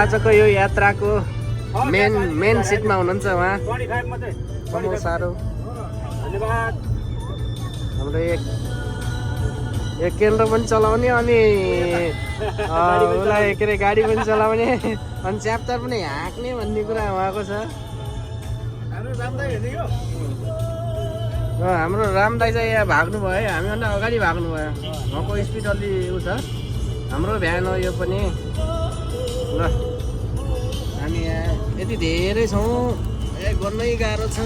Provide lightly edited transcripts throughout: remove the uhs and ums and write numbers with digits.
आजको यो यात्राको मेन सिटमा हुनुहुन्छ उहाँ प्रमोद सारो। हाम्रो एक केन्द्र पनि चलाउने अनि उसलाई के अरे गाडी पनि चलाउने अनि च्याप्टर पनि हाँक्ने भन्ने कुरा उहाँको छ। हाम्रो राम दाइ चाहिँ यहाँ भाग्नु भयो है, हामीभन्दा अगाडि भाग्नु भयो। उहाँको स्पिड अलि उ छ। हाम्रो भ्यान हो यो पनि ल। हामी यहाँ यति धेरै छौँ, गर्नै गाह्रो छ।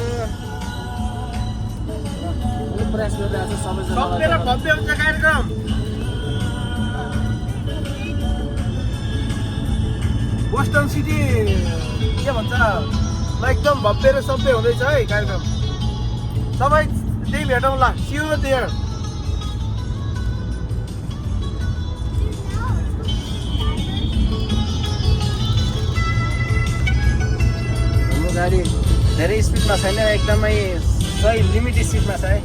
प्रयास गरिरहेको छ सबैजना। भव्य हुन्छ कार्यक्रम। बोस्टन सिटी के भन्छ एकदम भव्य र सभ्य हुँदैछ है कार्यक्रम। सबै त्यही भेटौँ ल। See you there. हाम्रो गाडी धेरै स्पिडमा छैन, एकदमै सही लिमिट स्पिडमा छ है।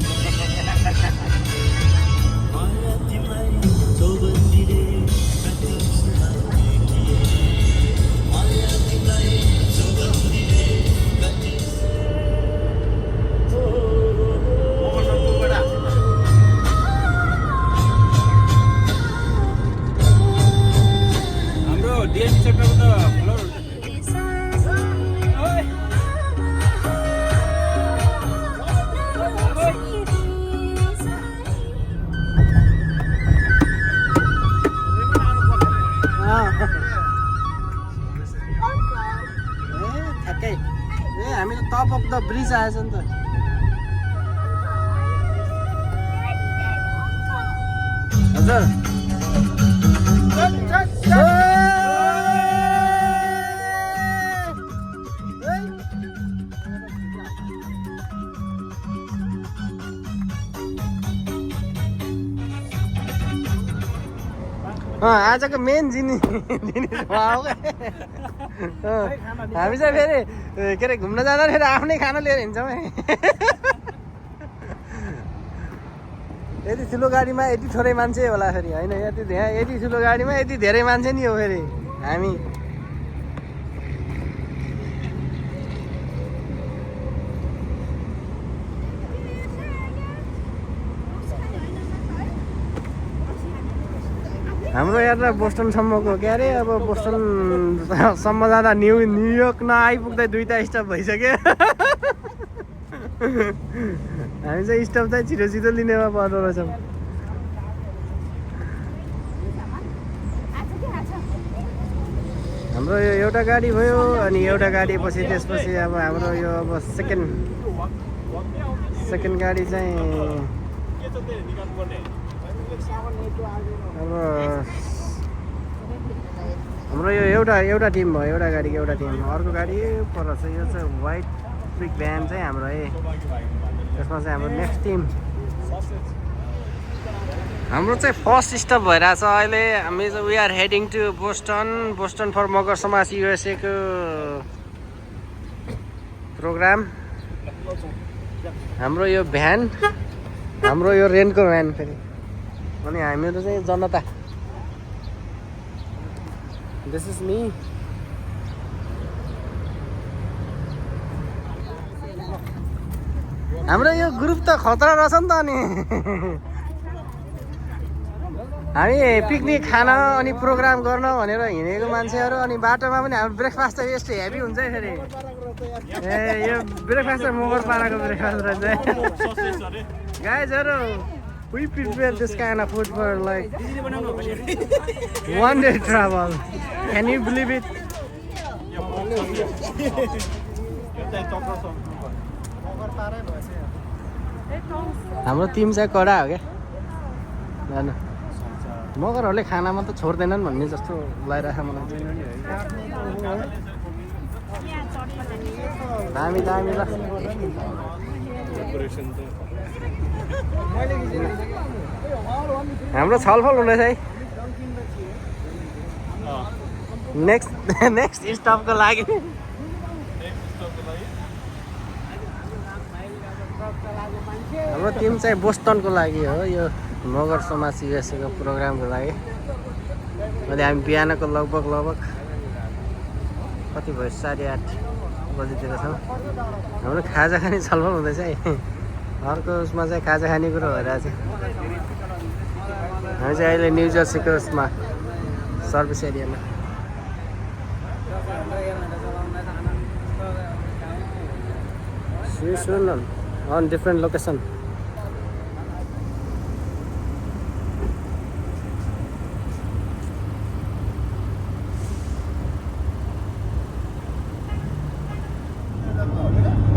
हामी त टप अफ द ब्रिज आएछ नि त। हजुर आजको मेन जिनिस हामी चाहिँ फेरि के अरे घुम्न जाँदा फेरि आफ्नै खाना लिएर हिँड्छौँ है। यति ठुलो गाडीमा यति थोरै मान्छे होला फेरि होइन, यति ठुलो गाडीमा यति धेरै मान्छे नि हो फेरि हामी। हाम्रो यात्रा बोस्टनसम्मको के अरे अब बोस्टनसम्म जाँदा न्युयोर्क नआइपुग्दै 2टा स्टप भइसक्यो। हामी चाहिँ स्टप चाहिँ छिटो छिटो लिनेमा पर्दो रहेछौँ। हाम्रो यो एउटा गाडी भयो अनि एउटा गाडी पछि त्यसपछि अब हाम्रो यो अब सेकेन्ड गाडी चाहिँ अब हाम्रो यो एउटा टिम भयो, एउटा गाडीको एउटा टिम। अर्को गाडी पर छ, यो चाहिँ व्हाइट पिक भ्यान चाहिँ हाम्रो है। त्यसमा चाहिँ हाम्रो नेक्स्ट टिम। हाम्रो चाहिँ फर्स्ट स्टप भइरहेछ अहिले। हामी चाहिँ we are heading to Boston for Magar समाज युएसए को प्रोग्राम। हाम्रो यो भ्यान, हाम्रो यो रेन्टको भ्यान फेरि अनि हामीहरू चाहिँ जनता। This is me. हाम्रो यो ग्रुप त खतरा रहेछ नि त। अनि हामी पिकनिक खान अनि प्रोग्राम गर्न भनेर हिँडेको मान्छेहरू अनि बाटोमा पनि हाम्रो ब्रेकफास्ट त यस्तो हेभी हुन्छ है फेरि। यो ब्रेकफास्ट चाहिँ मगर पाराको ब्रेकफास्ट रहेछ। गाइजहरू we prepare this kind of food for like one day travel. Can you believe it? हाम्रो टिम चाहिँ कडा हो क्या। जानु मगरहरूले खानामा त छोड्दैनन् भन्ने जस्तो लागिरहेछ मलाई। दामी दामी ल। हाम्रो छलफल हुँदैछ है नेक्स्ट स्टपको लागि। हाम्रो टिम चाहिँ बोस्टनको लागि हो, यो मगर समाज युएसएको प्रोग्रामको लागि। अहिले हामी बिहानको लगभग कति भयो 8:30 बजीतिर छौँ। हाम्रो खाजा खाने छलफल हुँदैछ है। अर्को उसमा चाहिँ खाजा खाने कुरो भइरहेको छ। हामी चाहिँ अहिले न्यू जर्सीको उसमा सर्भिस एरियामा। soon on different location.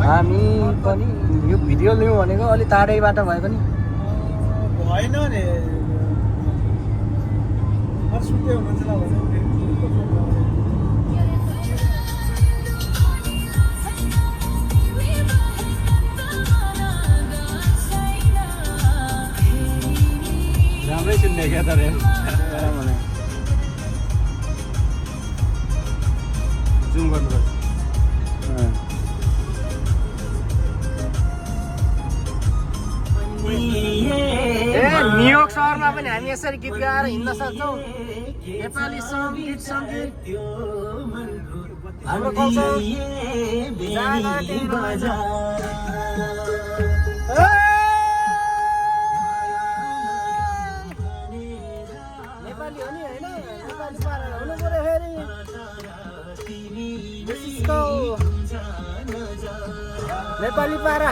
हामी पनि यो भिडियो लिउँ भनेको अलि टाढैबाट भए पनि भएन नि सुत्दै हुनुहुन्छ ल भने राम्रै सुन्ने क्या तर जुम गर्नुपर्छ। न्युयोर्क सहरमा पनि हामी यसरी गीत गाएर हिँड्न सक्छौँ। नेपाली सङ्गीत सङ्गीत हाम्रो कल्चर नेपाली हो नि होइन नेपाली पारा हुनु पर्यो फेरि नेपाली पारा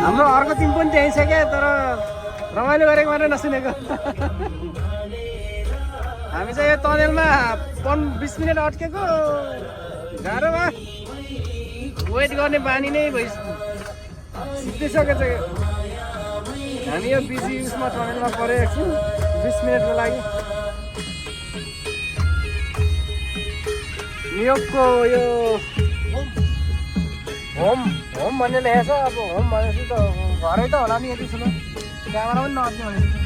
हाम्रो अर्को टिम पनि त्यही छ क्या तर रमाइलो गरेको मात्रै नसुनेको। हामी चाहिँ यो टनेलमा 20 मिनट अड्केको गाह्रो भयो वेट गर्ने बानी नै सिद्धिसकेको छ। हामी यो बिजी उसमा टनेलमा परेको छौँ 20 मिनटको लागि। न्युयोर्कको यो होम भन्ने लेखेको छ। अब होम भनेपछि त घरै त होला नि यति ठुलो क्यामेरा पनि नअट्ने भनेपछि।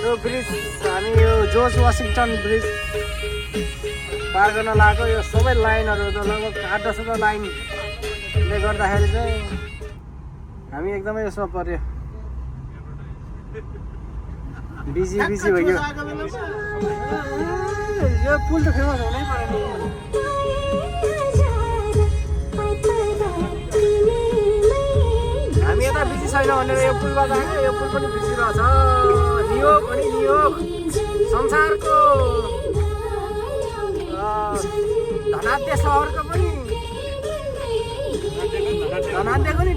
यो ब्रिज हामी यो जोर्ज वासिङटन ब्रिज पार गर्न लगाएको। यो सबै लाइनहरू त लगभग 8-10 लाइनले गर्दाखेरि चाहिँ हामी एकदमै यसमा पर्यो बिजी भइयो। यो पुल त फेमस हुनै पर्यो नि। हामी यता बिजी छैन भनेर यो पुलमा गएको। यो पुल पनि बिजी रहेछ। न्युयोर्क पनि न्युयोर्क संसारको धनाढ्य सहरको पनि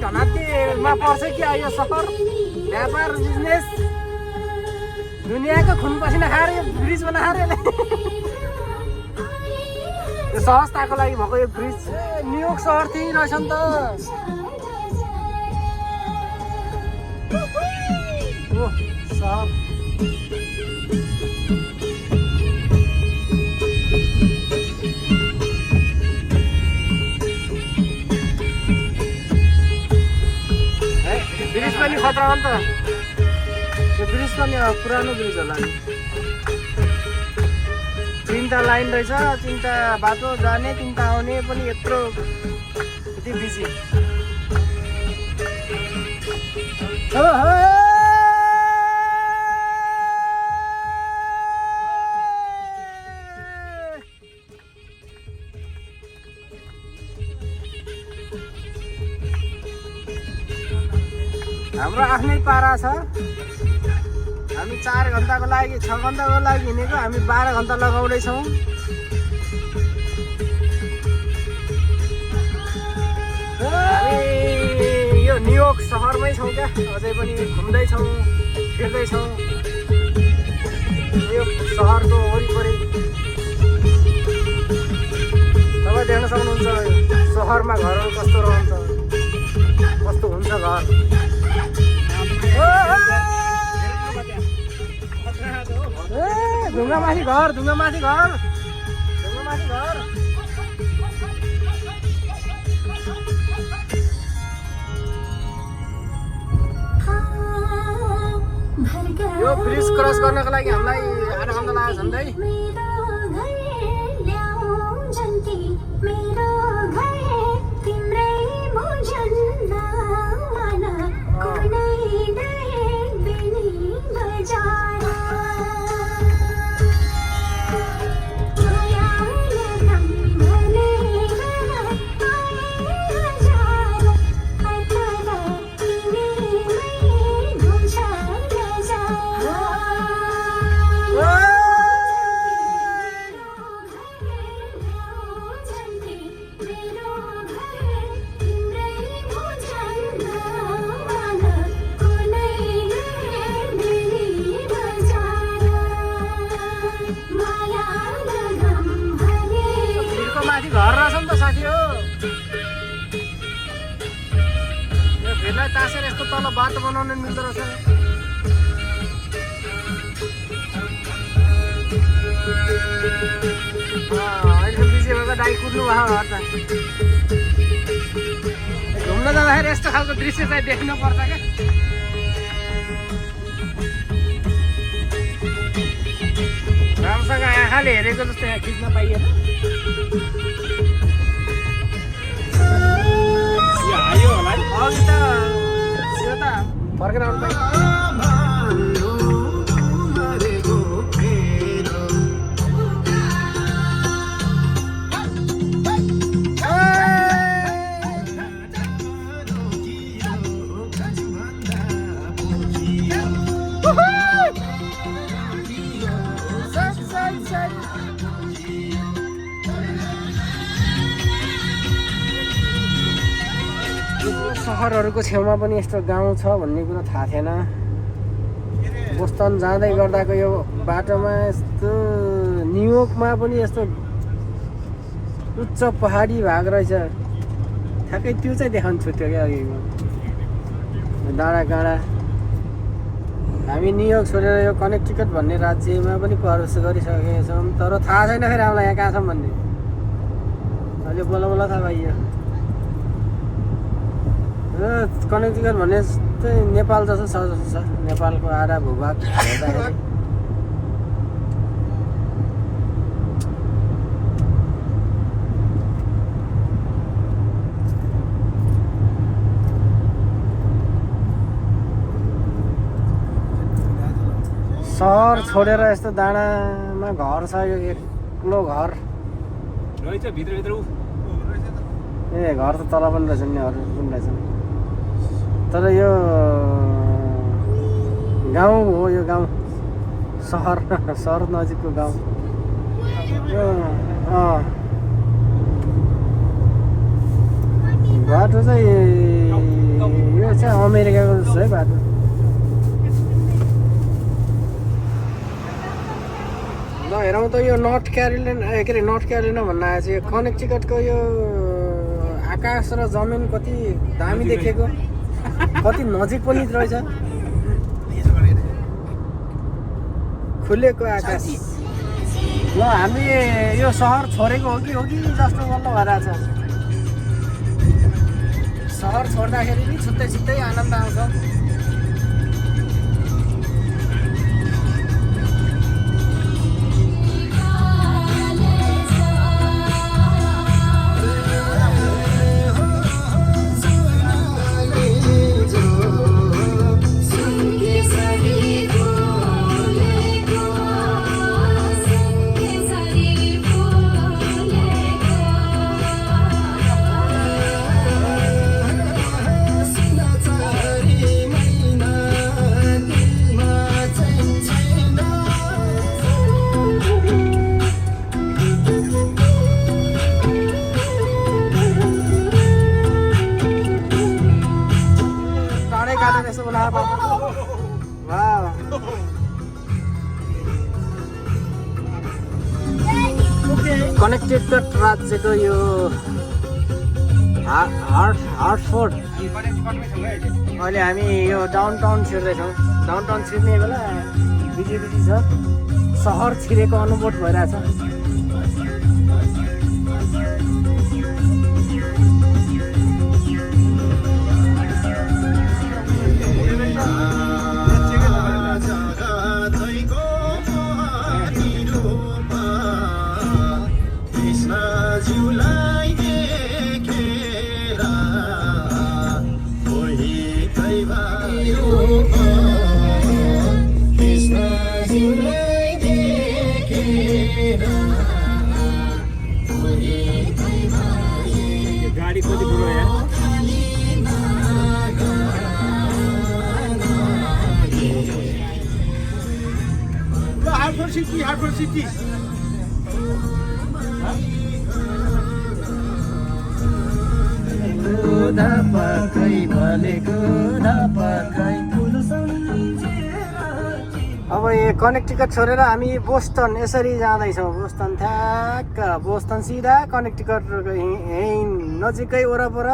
धनाढ्यमा पर्छ कि यो सहर। व्यापार बिजनेस दुनियाँको खुन पसिना खाएर यो ब्रिज बनाएर यो सहजताको लागि भएको यो ब्रिज। न्युयोर्क सहर त्यही रहेछ नि त। सहर ब्रिज पनि खतरा हो नि त। यो ब्रिज पनि पुरानो ब्रिज होला नि। 3टा लाइन रहेछ, 3टा बाटो जाने 3टा आउने पनि यत्रो यति बिजी। हाम्रो आफ्नै पारा छ। हामी 4 घन्टाको लागि 6 घन्टाको लागि हिँडेको हामी 12 घन्टा लगाउँदैछौँ। हामी यो न्युयोर्क सहरमै छौँ क्या। अझै पनि घुम्दैछौँ फिर्दैछौँ यो सहरको वरिपरि। तपाईँ देख्न सक्नुहुन्छ सहरमा घरहरू कस्तो रहन्छ, कस्तो हुन्छ घर। ढुङ्गामाथि घर ढुङ्गामाथि घर ढुङ्गामाथि घर। यो ब्रिज क्रस गर्नको लागि हामीलाई आधा घन्टा लाग्यो झन्डै। तासेर यस्तो तल बाटो बनाउनु मिल्दो रहेछ। अहिले बिजी भएर दाइ कुद्नु भयो घर त। घुम्न जाँदाखेरि यस्तो खालको दृश्य चाहिँ देख्नु पर्छ क्या। राम्रोसँग आँखाले हेरेको जस्तो यहाँ खिच्न पाइएन। आयो होला नि। अघि त यो त फर्केर आउनु पाइयो। सहरहरूको छेउमा पनि यस्तो गाउँ छ भन्ने कुरो थाहा थिएन। बोस्टन जाँदै गर्दाको यो बाटोमा यस्तो न्युयोर्कमा पनि यस्तो उच्च पहाडी भाग रहेछ। ठ्याक्कै त्यो चाहिँ देखाउँछु त्यो क्या अघिको डाँडाकाँडा। हामी न्युयोर्क छोडेर यो कनेक्टिकट भन्ने राज्यमा पनि प्रवेश गरिसकेका छौँ, तर थाहा छैन फेरि हामीलाई यहाँ कहाँ छौँ भन्ने। अहिले बल्ल बल्ल थाहा पाइयो। कनेक्टिकट भन्ने चाहिँ नेपाल जस्तो छ जस्तो छ। नेपालको आधा भूभाग हेर्दाखेरि सहर छोडेर यस्तो डाँडामा घर छ। यो एक्लो घर रहेछ भित्र ऊ ए घर त तल पनि रहेछ नि, अरू पनि रहेछ। तर यो गाउँ हो, यो गाउँ सहर सहर नजिकको गाउँ यो। बाटो चाहिँ यो चाहिँ अमेरिकाको जस्तो है बाटो। ल हेरौँ त यो नर्थ क्यारोलिना के अरे नर्थ क्यारोलिना भन्न आएछ। यो कनेक्टिकटको यो आकाश र जमिन कति दामी देखेको, कति नजिक पनि रहेछ। खुलेको आकाश। ल हामी यो सहर छोडेको हो कि जस्तो बल्ल भइरहेछ। सहर छोड्दाखेरि पनि छुट्टै छुट्टै आनन्द आउँछ। कनेक्टिकट राज्यको यो हार्टफोर्ड। अहिले हामी यो डाउनटाउन छिर्दैछौँ। डाउनटाउन छिर्ने बेला बिजी छ। सहर छिरेको अनुभव भइरहेछ। गाडी कति ठुलो यहाँ। हार्टफोर्ड सिटी अब यो कनेक्टिकट छोडेर हामी बोस्टन यसरी जाँदैछौँ। बोस्टन ठ्याक्क बोस्टन सिधा कनेक्टिकट यहीँ नजिकै वरपर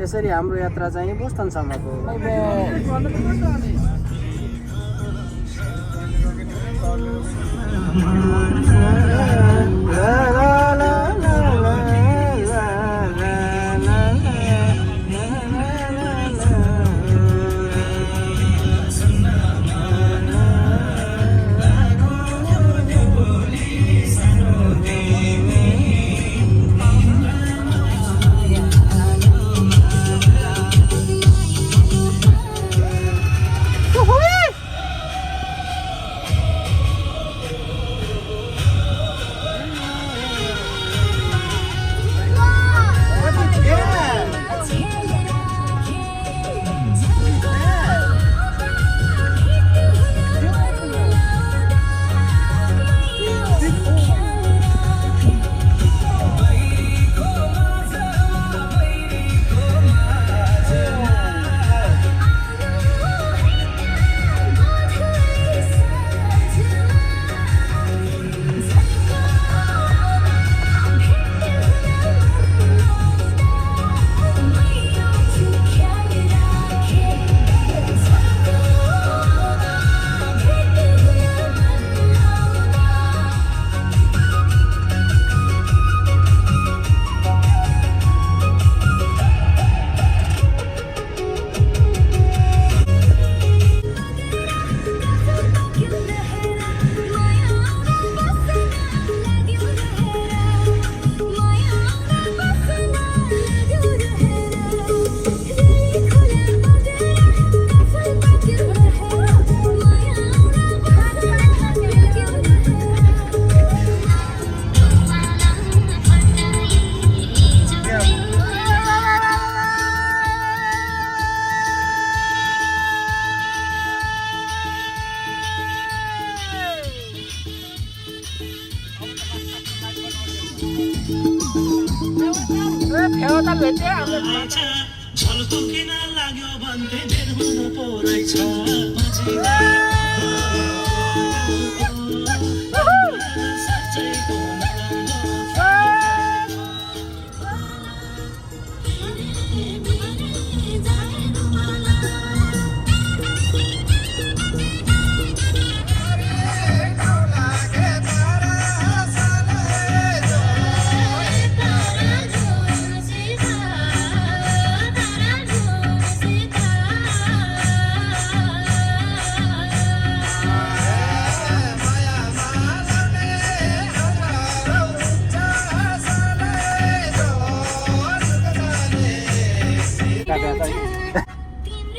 यसरी हाम्रो यात्रा चाहिँ बोस्टनसम्मको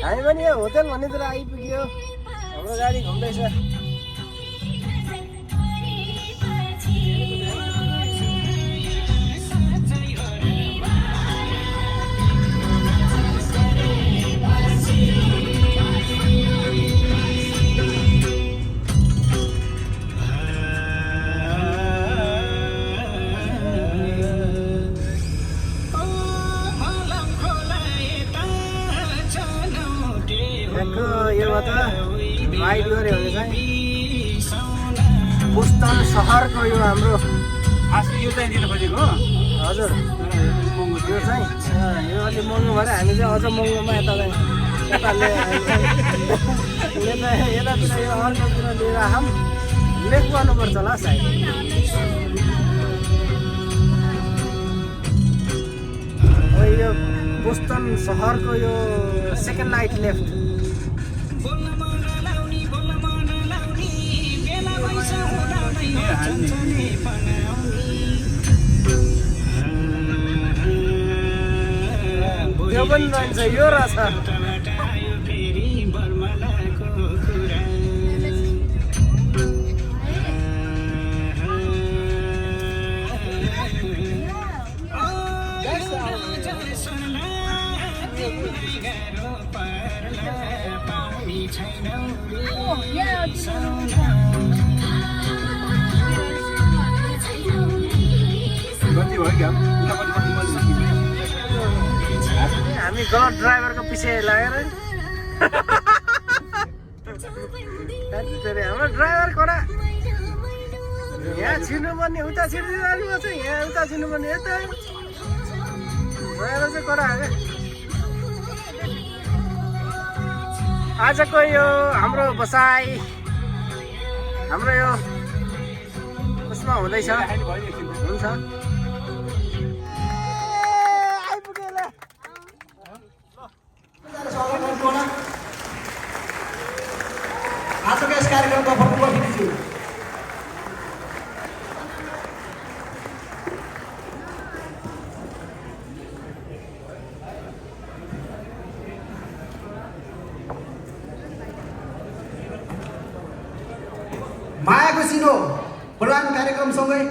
हामी पनि यो होटल भन्नेतिर आइपुग्यो हाम्रो गाडी घुम्दैछ राइड गऱ्यो भने चाहिँ बोस्टन सहरको यो हाम्रो यो चाहिँ दिन खोजेको हजुर यो चाहिँ यो अलिक महँगो भएर हामी चाहिँ अझ महँगोमा यता यतातिर यो अर्कोतिर लिएर आऊँ लेक गर्नुपर्छ होला सायद यो बोस्टन सहरको यो सेकेन्ड नाइट लेफ्ट यो पनि रहन्छ यो रहेछ हामी गलत ड्राइभरको पछि लागेर हाम्रो ड्राइभर कडा यहाँ छिर्नुपर्ने उता छिर्दिनु यहाँ उता छिर्नुपर्ने यता ड्राइभर चाहिँ कडा आएको आजको यो हाम्रो बसाइ हाम्रो यो उसमा हुँदैछ। हुन्छ आजको यस कार्यक्रमका प्रमुख अतिथिज्यू मायाको सिनो प्रदान कार्यक्रमसँगै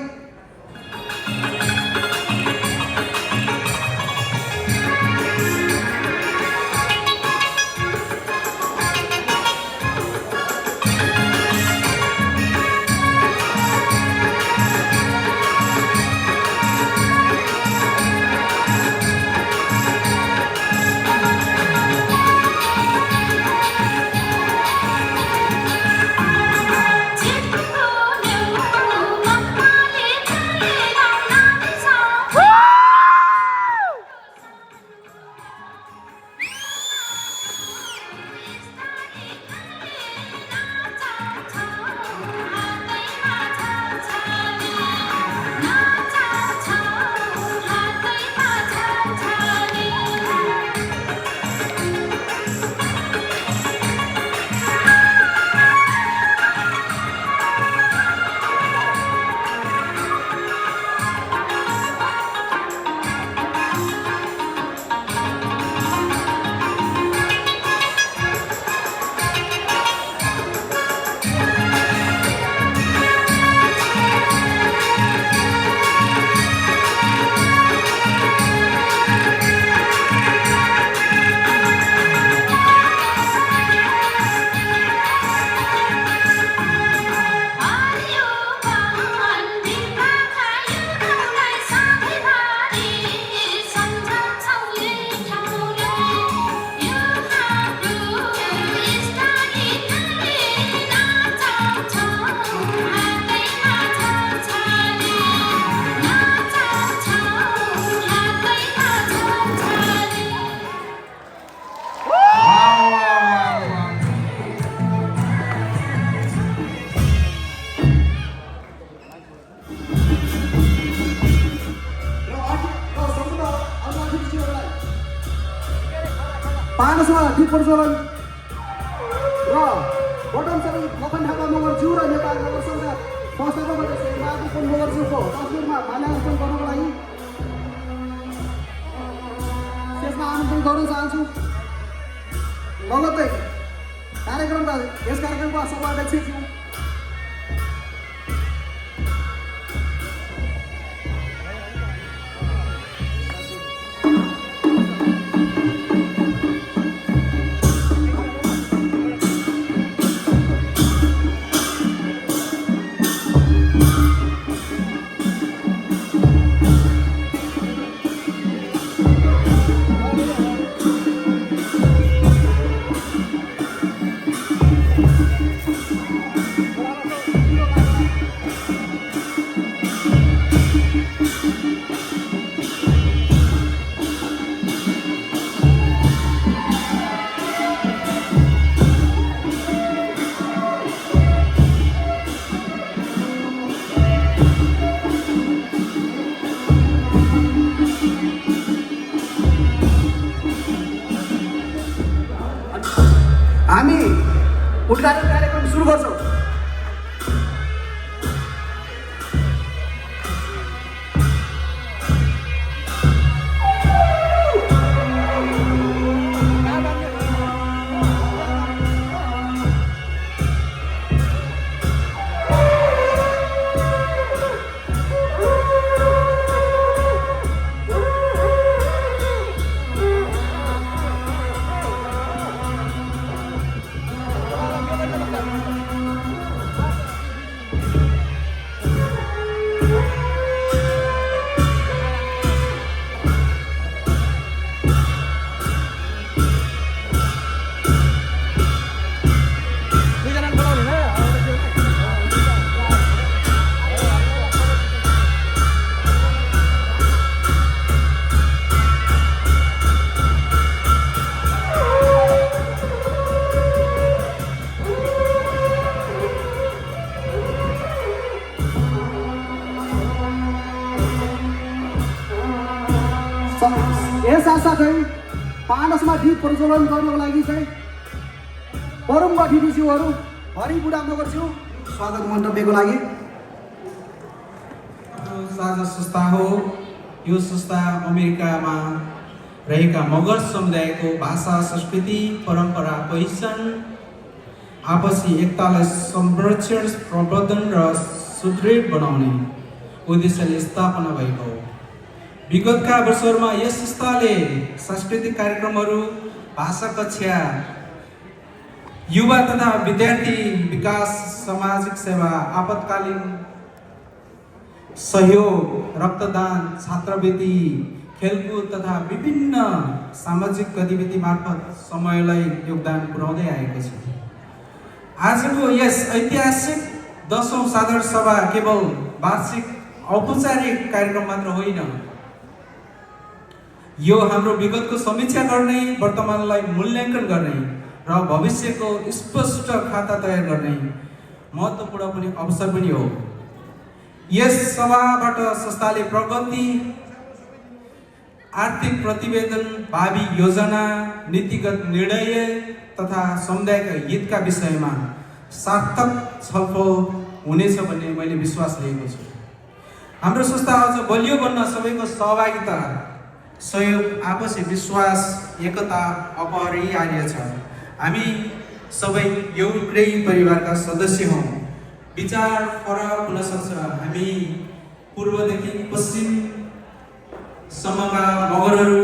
पानसमा दीप प्रज्वलन र बटन सबै मखन थापा मगरज्यू र नेपाल नगर सङ्घका संस्थापकबाट शेरबहादुर मगरज्यूको तस्बिरमा माल्यार्पण गर्नको लागि त्यसमा आमन्त्रण गर्न चाहन्छु। लगत्तै यस कार्यक्रमका सभाध्यक्षज्यू हामी उद्घाटन कार्यक्रम सुरु गर्छौँ। यस साथसाथै पानसमा दीप प्रज्वलन गर्नको लागि चाहिँ परम दिदीज्यूहरू हरि बुढा मगरज्यू स्वागत मन्तव्यको लागि। साझा संस्था हो। यो संस्था अमेरिकामा रहेका मगर समुदायको भाषा, संस्कृति, परम्परा, पहिचान, आपसी एकतालाई संरक्षण, प्रवर्धन र सुदृढ बनाउने उद्देश्यले स्थापना भएको हो। विगतका वर्षहरूमा यस संस्थाले सांस्कृतिक कार्यक्रमहरू, भाषा कक्षा, युवा तथा विद्यार्थी विकास, सामाजिक सेवा, आपतकालीन सहयोग, रक्तदान, छात्रवृत्ति, खेलकुद तथा विभिन्न सामाजिक गतिविधि मार्फत समयलाई योगदान पुर्याउँदै आएको छ। आजको यस ऐतिहासिक 10औं साधारण सभा केवल वार्षिक औपचारिक कार्यक्रम मात्र होइन, यो हाम्रो विगतको समीक्षा गर्ने, वर्तमानलाई मूल्याङ्कन गर्ने र भविष्यको स्पष्ट खाता तयार गर्ने महत्त्वपूर्ण पनि अवसर पनि हो। यस सभाबाट संस्थाले प्रगति, आर्थिक प्रतिवेदन, भावी योजना, नीतिगत निर्णय तथा समुदायका हितका विषयमा सार्थक छलफल हुनेछ भन्ने मैले विश्वास लिएको छु। हाम्रो संस्था अझ बलियो बन्न सबैको सहभागिता, सहयोग, आपसी विश्वास, एकता अपरिहार्य छ। हामी सबै एउटै परिवारका सदस्य हौँ। विचार फरक हुन सक्छ। हामी पूर्वदेखि पश्चिमसम्मका मगरहरू,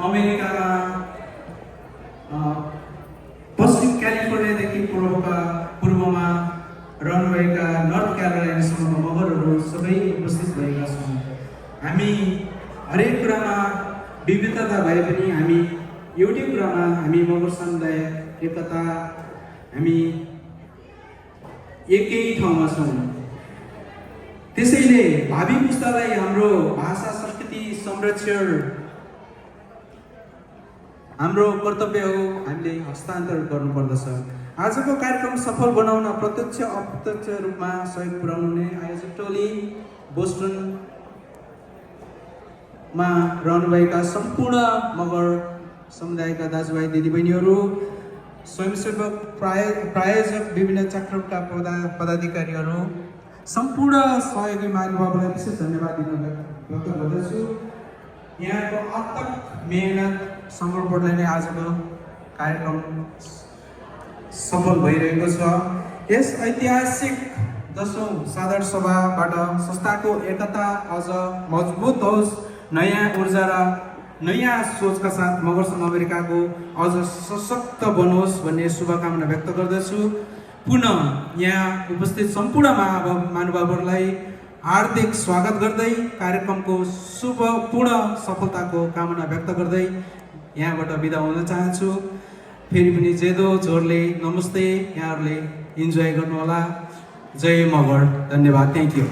अमेरिकामा पश्चिम क्यालिफोर्नियादेखि पूर्वमा रहनुभएका नर्थ क्यारोलाइनासम्मका मगरहरू सबै उपस्थित भएका छौँ। हामी हरेक कुरामा विविधता भए पनि हामी एउटै कुरामा हामी मगर समुदाय एकता, हामी एकै ठाउँमा छौँ। त्यसैले भावी पुस्तालाई हाम्रो भाषा, संस्कृति संरक्षण हाम्रो कर्तव्य हो। हामीले हस्तान्तरण गर्नुपर्दछ। आजको कार्यक्रम सफल बनाउन प्रत्यक्ष अप्रत्यक्ष रूपमा सहयोग पुर्याउने आयोजक टोली, बोस्टनमा रहनुभएका सम्पूर्ण मगर समुदायका दाजुभाइ दिदीबहिनीहरू, स्वयंसेवक, प्रायोजक, विभिन्न चक्रका पदाधिकारीहरू, सम्पूर्ण सहयोगी महानुभावलाई विशेष धन्यवाद दिन व्यक्त गर्दछु। यहाँको अथक मेहनत, समर्पणले नै आजको कार्यक्रम सफल भइरहेको छ। यस ऐतिहासिक 10औं साधारण सभाबाट संस्थाको एकता अझ मजबुत होस्, नयाँ ऊर्जा र नयाँ सोचका साथ मगरसम्म अमेरिकाको अझ सशक्त बनोस् भन्ने शुभकामना व्यक्त गर्दछु। पुनः यहाँ उपस्थित सम्पूर्ण महानुभावहरूलाई हार्दिक स्वागत गर्दै कार्यक्रमको पूर्ण सफलताको कामना व्यक्त गर्दै यहाँबाट बिदा हुन चाहन्छु। फेरि पनि जेदो जोरले नमस्ते, यहाँहरूले इन्जोय गर्नुहोला। जय मगर, धन्यवाद, थ्याङ्क यू।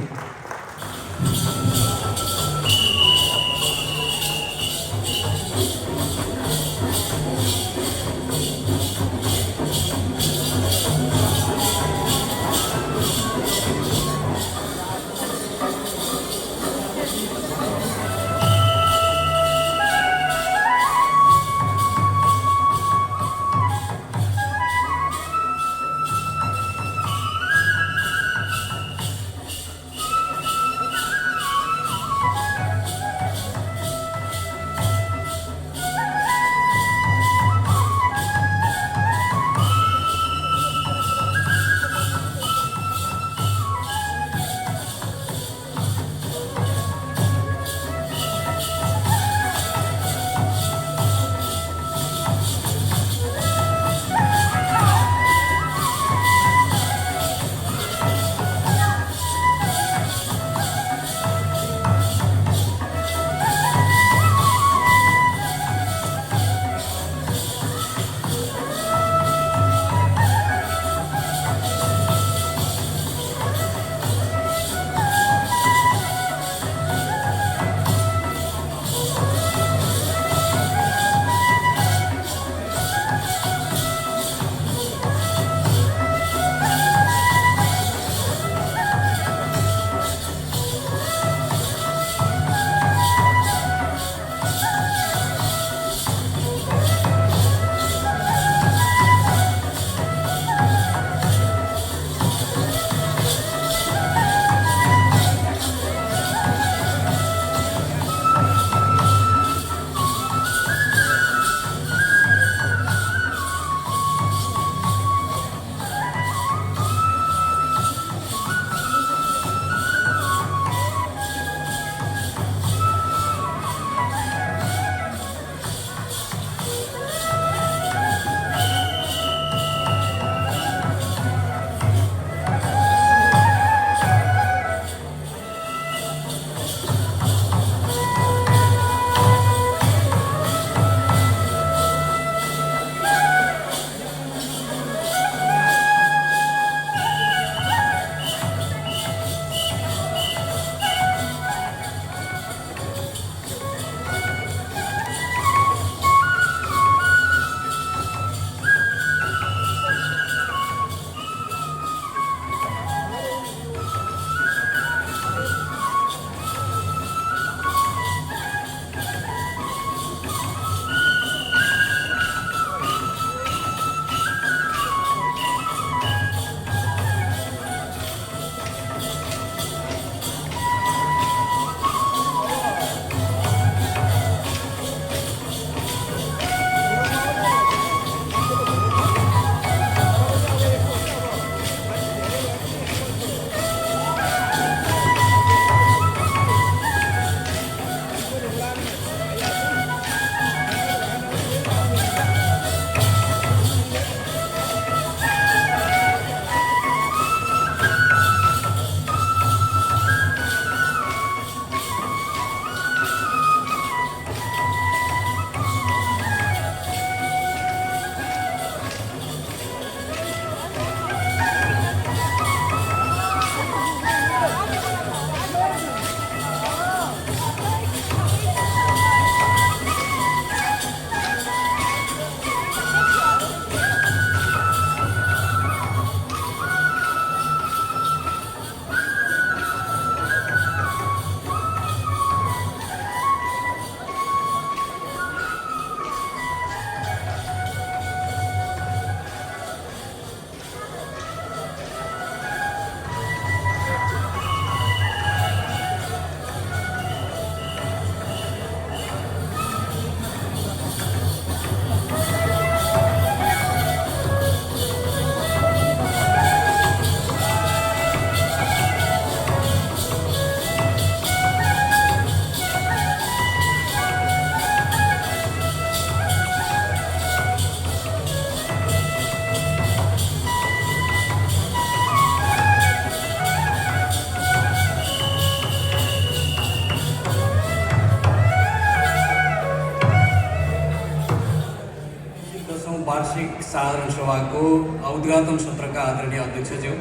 वार्षिक साधारण सभाको उद्घाटन सत्रका आदरणीय अध्यक्षज्यू,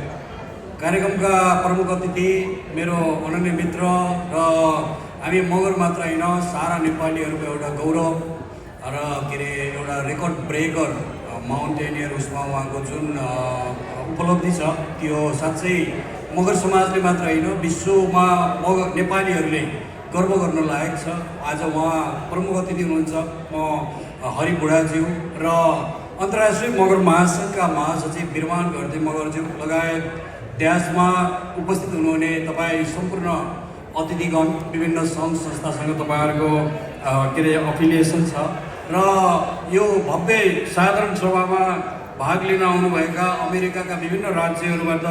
कार्यक्रमका प्रमुख अतिथि, मेरो अनन्य मित्र र हामी मगर मात्र होइन सारा नेपालीहरूको एउटा गौरव र एउटा रेकर्ड ब्रेकर माउन्टेनियर उसमा उहाँको जुन उपलब्धि छ त्यो साँच्चै मगर समाजले मात्र होइन विश्वमा मगर नेपालीहरूले गर्व गर्न लायक छ। आज उहाँ प्रमुख अतिथि हुनुहुन्छ। म हरि बुढाज्यू र अन्तर्राष्ट्रिय मगर महासङ्घका महासचिव बिरमान घरती मगरज्यू लगायत ड्यासमा उपस्थित हुनुहुने तपाईँ सम्पूर्ण अतिथिगण, विभिन्न सङ्घ संस्थासँग तपाईँहरूको अफिलिएसन छ र यो भव्य साधारण सभामा भाग लिन आउनुभएका अमेरिकाका विभिन्न राज्यहरूबाट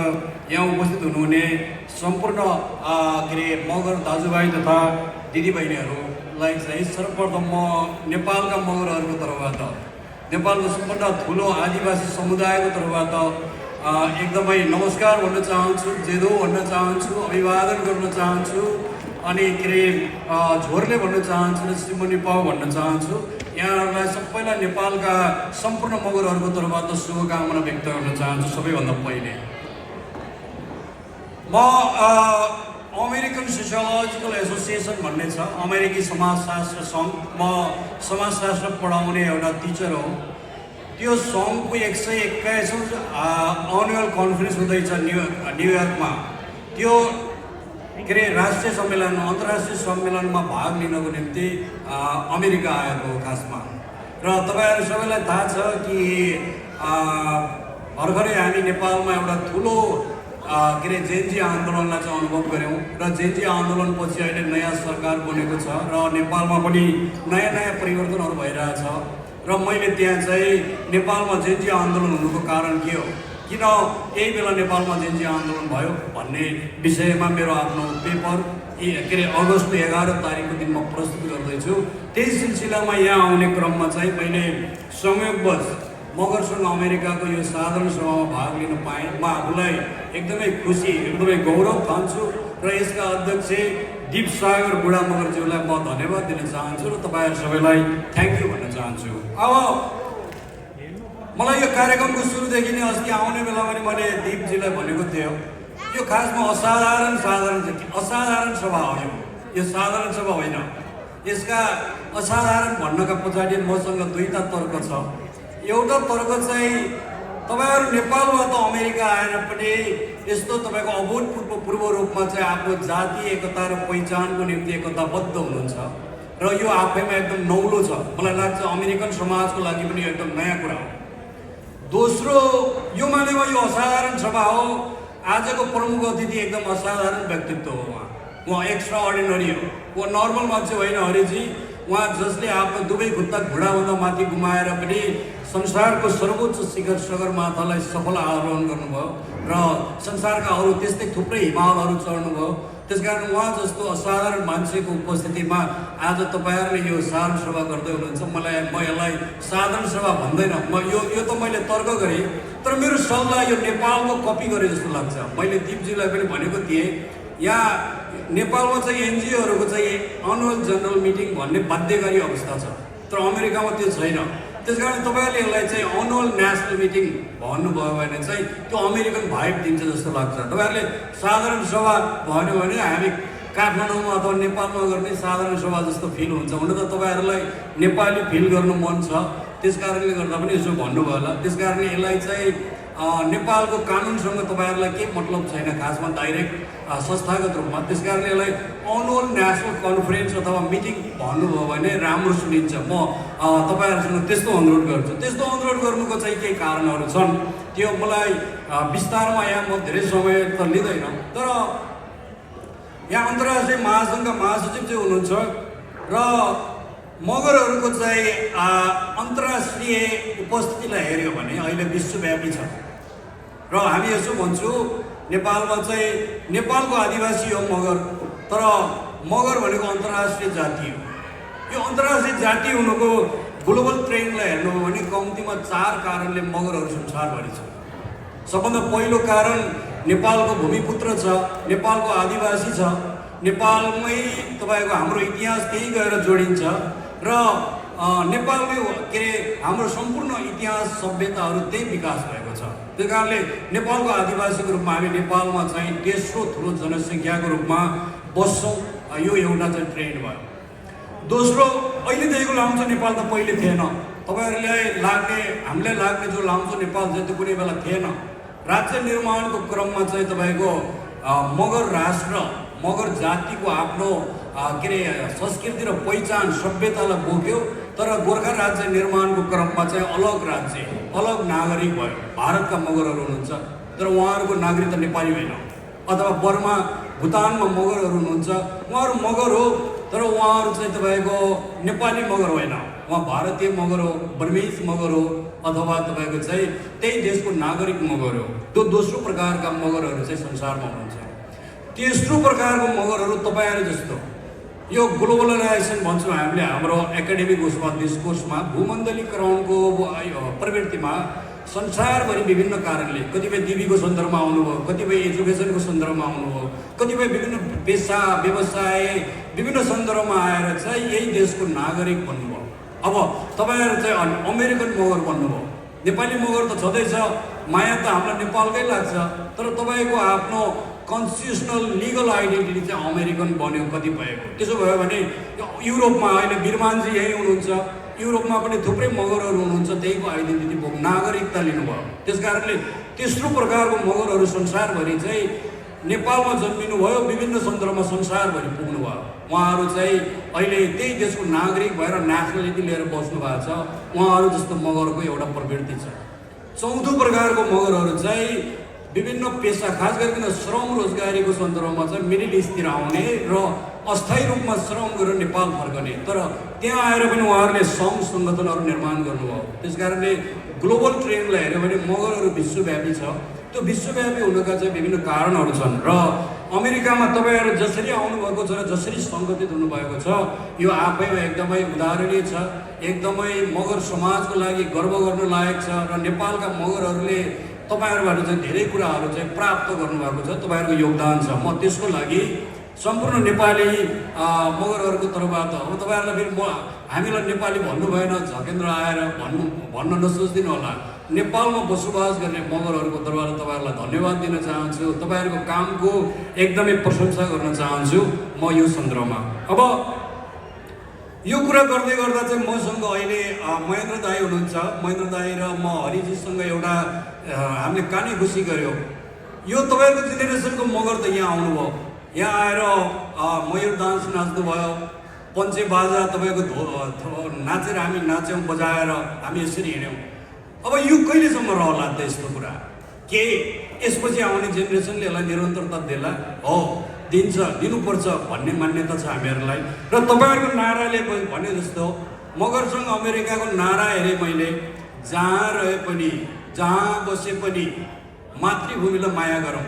यहाँ उपस्थित हुनुहुने सम्पूर्ण मगर दाजुभाइ तथा दिदीबहिनीहरूलाई चाहिँ सर्वप्रथम म नेपालका मगरहरूको तर्फबाट, नेपालको सबभन्दा ठुलो आदिवासी समुदायको तर्फबाट एकदमै नमस्कार भन्न चाहन्छु, जेदो भन्न चाहन्छु, अभिवादन गर्न चाहन्छु अनि झोरले भन्न चाहन्छु र श्रीमनी पाउ भन्न चाहन्छु। यहाँहरूलाई सबैलाई नेपालका सम्पूर्ण मगरहरूको तर्फबाट शुभकामना व्यक्त गर्न चाहन्छु। सबैभन्दा पहिले म अमेरिकन सोसियोलोजिकल एसोसिएसन भन्ने छ, अमेरिकी समाजशास्त्र सङ्घ। म समाजशास्त्र पढाउने एउटा टिचर हो। त्यो सङ्घको 121औं एनुअल कन्फरेन्स हुँदैछ न्युयोर्कमा। त्यो राष्ट्रिय सम्मेलनमा, अन्तर्राष्ट्रिय सम्मेलनमा भाग लिनको निम्ति अमेरिका आएको खासमा। र तपाईँहरू सबैलाई थाहा छ कि भर्खरै हामी नेपालमा एउटा ठुलो जेन्जी आन्दोलनलाई चाहिँ अनुभव गऱ्यौँ र जेन्जी आन्दोलनपछि अहिले नयाँ सरकार बनेको छ र नेपालमा पनि नयाँ नयाँ परिवर्तनहरू भइरहेछ। र मैले त्यहाँ चाहिँ नेपालमा जेन्जी आन्दोलन हुनुको कारण के हो, किन यही बेला नेपालमा जेन्जी आन्दोलन भयो भन्ने विषयमा मेरो आफ्नो पेपर अगस्त 11 तारिकको दिन म प्रस्तुत गर्दैछु। त्यही सिलसिलामा यहाँ आउने क्रममा चाहिँ मैले संयोगवश मगरसँग अमेरिकाको यो साधारण सभामा भाग लिन पाएँ। म आफूलाई एकदमै खुसी, एकदमै गौरव ठान्छु र यसका अध्यक्ष दीपसागर बुढा मगरज्यूलाई म धन्यवाद दिन चाहन्छु र तपाईँहरू सबैलाई थ्याङ्क यू भन्न चाहन्छु। अब मलाई यो कार्यक्रमको सुरुदेखि नै अस्ति आउने बेला पनि मैले दीपजीलाई भनेको थियो, यो खासमा असाधारण सभा हो। यो साधारण सभा होइन। यसका असाधारण भन्नका पछाडि मसँग दुईटा तर्क छ। एउटा तर्क चाहिँ तपाईँहरू नेपालबाट अमेरिका आएर पनि यस्तो तपाईँको अभूतपूर्व रूपमा चाहिँ आफ्नो जातीय एकता र पहिचानको निम्ति एकताबद्ध हुनुहुन्छ र यो आफैमा एकदम नौलो छ। मलाई लाग्छ अमेरिकन समाजको लागि पनि एकदम नयाँ कुरा हो। दोस्रो, यो मानेमा यो असाधारण सभा हो। आजको प्रमुख अतिथि एकदम असाधारण व्यक्तित्व हो। उहाँ एक्स्ट्रा अर्डिनरी हो। उहाँ नर्मल मान्छे होइन हरिजी। उहाँ जसले आफ्नो दुवै खुट्टा घुँडाभन्दा माथि गुमाएर पनि संसारको सर्वोच्च शिखर सगरमाथालाई सफल आरोहण गर्नुभयो र संसारका अरू त्यस्तै थुप्रै हिमालहरू चढ्नुभयो। त्यसकारण उहाँ जस्तो असाधारण मान्छेको उपस्थितिमा आज तपाईँहरूले यो साधारण सभा गर्दै हुनुहुन्छ। म यसलाई साधारण सभा भन्दैन, यो त मैले तर्क गरेँ, तर मेरो सल्लाह यो नेपालको कपी गरे जस्तो लाग्छ। मैले दीपजीलाई पनि भनेको थिएँ, यहाँ नेपालमा चाहिँ एनजिओहरूको चाहिँ एनुअल जनरल मिटिङ भन्ने बाध्यकारी अवस्था छ, तर अमेरिकामा त्यो छैन। त्यसकारण तपाईँहरूले यसलाई चाहिँ एनुअल नेसनल मिटिङ भन्नुभयो भने चाहिँ त्यो अमेरिकन भाइब दिन्छ जस्तो लाग्छ। तपाईँहरूले साधारण सभा भन्यो भने हामी काठमाडौँमा अथवा नेपालमा गर्ने साधारण सभा जस्तो फिल हुन्छ। हुन त तपाईँहरूलाई नेपाली फिल गर्नु मन छ, त्यस कारणले गर्दा पनि यसो भन्नुभयो होला। त्यस कारणले यसलाई चाहिँ नेपालको कानुनसँग तपाईँहरूलाई केही मतलब छैन खासमा डाइरेक्ट संस्थागत रूपमा। त्यस कारणले यसलाई एनुअल नेसनल कन्फरेन्स अथवा मिटिङ भन्नुभयो भने राम्रो सुनिन्छ। म तपाईँहरूसँग त्यस्तो अनुरोध गर्छु। त्यस्तो अनुरोध गर्नुको चाहिँ केही कारणहरू छन्, त्यो मलाई विस्तारमा यहाँ म धेरै समय त लिँदैन। तर यहाँ अन्तर्राष्ट्रिय महासङ्घका महासचिव चाहिँ हुनुहुन्छ र मगरहरूको चाहिँ अन्तर्राष्ट्रिय उपस्थितिलाई हेऱ्यो भने अहिले विश्वव्यापी छ र हामी यसो भन्छु, नेपालमा चाहिँ नेपालको आदिवासी हो मगर, तर मगर भनेको अन्तर्राष्ट्रिय जाति हो। यो अन्तर्राष्ट्रिय जाति हुनुको ग्लोबल ट्रेन्डलाई हेर्नु हो भने कम्तीमा 4 कारणले मगरहरू संसारभरि छ। सबभन्दा पहिलो कारण नेपालको भूमिपुत्र छ, नेपालको आदिवासी छ, नेपालमै तपाईँको हाम्रो इतिहास त्यही गएर जोडिन्छ र नेपालमै के अरे हाम्रो सम्पूर्ण इतिहास सभ्यताहरू त्यही विकास भएको छ। त्यो कारणले नेपालको आदिवासीको रूपमा हामी नेपालमा चाहिँ तेस्रो ठुलो जनसङ्ख्याको रूपमा बस्छौँ। यो एउटा चाहिँ ट्रेन्ड भयो। दोस्रो, अहिलेदेखिको लाम्चो नेपाल त पहिले थिएन। तपाईँहरूलाई लाग्ने हामीलाई लाग्ने जो लाम्चो नेपाल जति कुनै बेला थिएन। राज्य निर्माणको क्रममा चाहिँ तपाईँको मगर राष्ट्र मगर जातिको आफ्नो के अरे संस्कृति र पहिचान सभ्यतालाई बोक्यो। तर गोर्खा राज्य निर्माणको क्रममा चाहिँ अलग राज्य अलग नागरिक भयो। भारतका मगरहरू हुनुहुन्छ तर उहाँहरूको नागरिकता नेपाली होइन। अथवा बर्मा भुटानमा मगरहरू हुनुहुन्छ, उहाँहरू मगर हो तर उहाँहरू चाहिँ तपाईँको नेपाली मगर होइन, उहाँ भारतीय मगर हो, बर्मेज मगर हो, अथवा तपाईँको चाहिँ त्यही देशको नागरिक मगर हो। त्यो दोस्रो प्रकारका मगरहरू चाहिँ संसारमा हुनुहुन्छ। तेस्रो प्रकारको मगरहरू तपाईँहरू जस्तो यो ग्लोबलाइजेसन भन्छौँ हामीले हाम्रो एकाडेमिक उसमा डिस्कोर्समा भूमण्डलीकरणको प्रवृत्तिमा संसारभरि विभिन्न कारणले कतिपय दिवीको सन्दर्भमा आउनुभयो, कतिपय एजुकेसनको सन्दर्भमा आउनुभयो, कतिपय विभिन्न पेसा व्यवसाय विभिन्न सन्दर्भमा आएर चाहिँ यही देशको नागरिक बन्नुभयो। अब तपाईँहरू चाहिँ अमेरिकन मगर बन्नुभयो। नेपाली मगर त छँदैछ, माया त हामीलाई नेपालकै लाग्छ, तर तपाईँको आफ्नो कन्स्टिट्युसनल लिगल आइडेन्टिटी चाहिँ अमेरिकन बन्यो कतिपयको। त्यसो भयो भने युरोपमा अहिले बिरमानजी यहीँ हुनुहुन्छ, युरोपमा पनि थुप्रै मगरहरू हुनुहुन्छ, त्यहीको आइडेन्टिटी बोक नागरिकता लिनुभयो। त्यस कारणले तेस्रो प्रकारको मगरहरू संसारभरि चाहिँ नेपालमा जन्मिनुभयो, विभिन्न सन्दर्भमा संसारभरि पुग्नुभयो। उहाँहरू चाहिँ अहिले त्यही देशको नागरिक भएर नेसनलिटी लिएर बस्नु भएको छ। उहाँहरू जस्तो मगरको एउटा प्रवृत्ति छ। चौथो प्रकारको मगरहरू चाहिँ विभिन्न पेसा खास गरिकन श्रम रोजगारीको सन्दर्भमा चाहिँ मिडल इस्टतिर आउने र अस्थायी रूपमा श्रम गरेर नेपाल फर्कने, तर त्यहाँ आएर पनि उहाँहरूले सङ्घ सङ्गठनहरू निर्माण गर्नुभयो। त्यस कारणले ग्लोबल ट्रेन्डलाई हेऱ्यो भने मगरहरू विश्वव्यापी छ। त्यो विश्वव्यापी हुनुका चाहिँ विभिन्न कारणहरू छन् र अमेरिकामा तपाईँहरू जसरी आउनुभएको छ र जसरी सङ्गठित हुनुभएको छ यो आफैमा एकदमै उदाहरणीय छ, एकदमै मगर समाजको लागि गर्व गर्नु लायक छ र नेपालका मगरहरूले तपाईँहरूबाट चाहिँ धेरै कुराहरू चाहिँ प्राप्त गर्नुभएको छ, तपाईँहरूको योगदान छ। म त्यसको लागि सम्पूर्ण नेपाली मगरहरूको तर्फबाट अब तपाईँहरूलाई फेरि हामीलाई नेपाली भन्नु भएन, झकेन्द्र आएर भन्न नसोचिदिनु होला। नेपालमा बसोबास गर्ने मगरहरूको तर्फबाट तपाईँहरूलाई धन्यवाद दिन चाहन्छु, तपाईँहरूको कामको एकदमै प्रशंसा गर्न चाहन्छु म यो सन्दर्भमा। अब यो कुरा गर्दै गर्दा चाहिँ मसँग अहिले महेन्द्र दाई हुनुहुन्छ। महेन्द्र दाई र म हरिजीसँग एउटा हामीले कानी खुसी गऱ्यौँ। यो तपाईँहरूको जेनेरेसनको मगर त यहाँ आउनुभयो, यहाँ आएर मयूर डान्स नाच्नुभयो, पञ्चे बाजा तपाईँको नाचेर हामी नाच्यौँ, बजाएर हामी यसरी हिँड्यौँ। अब यो कहिलेसम्म रहला त यस्तो कुरा? के यसपछि आउने जेनेरेसनले यसलाई निरन्तरता देला? हो, दिन्छ, दिनुपर्छ भन्ने मान्यता छ हामीहरूलाई। र तपाईँहरूको नाराले भने जस्तो मगरसँग अमेरिकाको नारा हेरेँ मैले, जहाँ रहे पनि जहाँ बसे पनि मातृभूमिलाई माया गरौँ,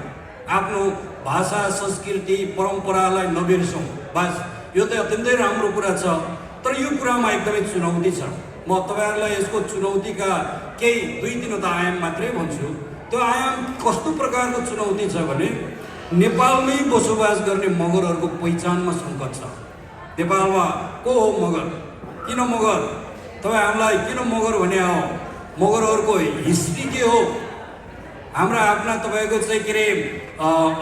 आफ्नो भाषा संस्कृति परम्परालाई नबिर्सौँ। बस यो त अत्यन्तै राम्रो कुरा छ, तर यो कुरामा एकदमै चुनौती छ। म तपाईँहरूलाई यसको चुनौतीका केही 2-3 आयाम मात्रै भन्छु। त्यो आयाम कस्तो प्रकारको चुनौती छ भने नेपालमै बसोबास गर्ने मगरहरूको पहिचानमा सङ्कट छ। नेपालमा को हो मगर, किन मगर, तपाईँ हामीलाई किन मगर भने हो, मगरहरूको हिस्ट्री के हो, हाम्रा आफ्ना तपाईँको चाहिँ के अरे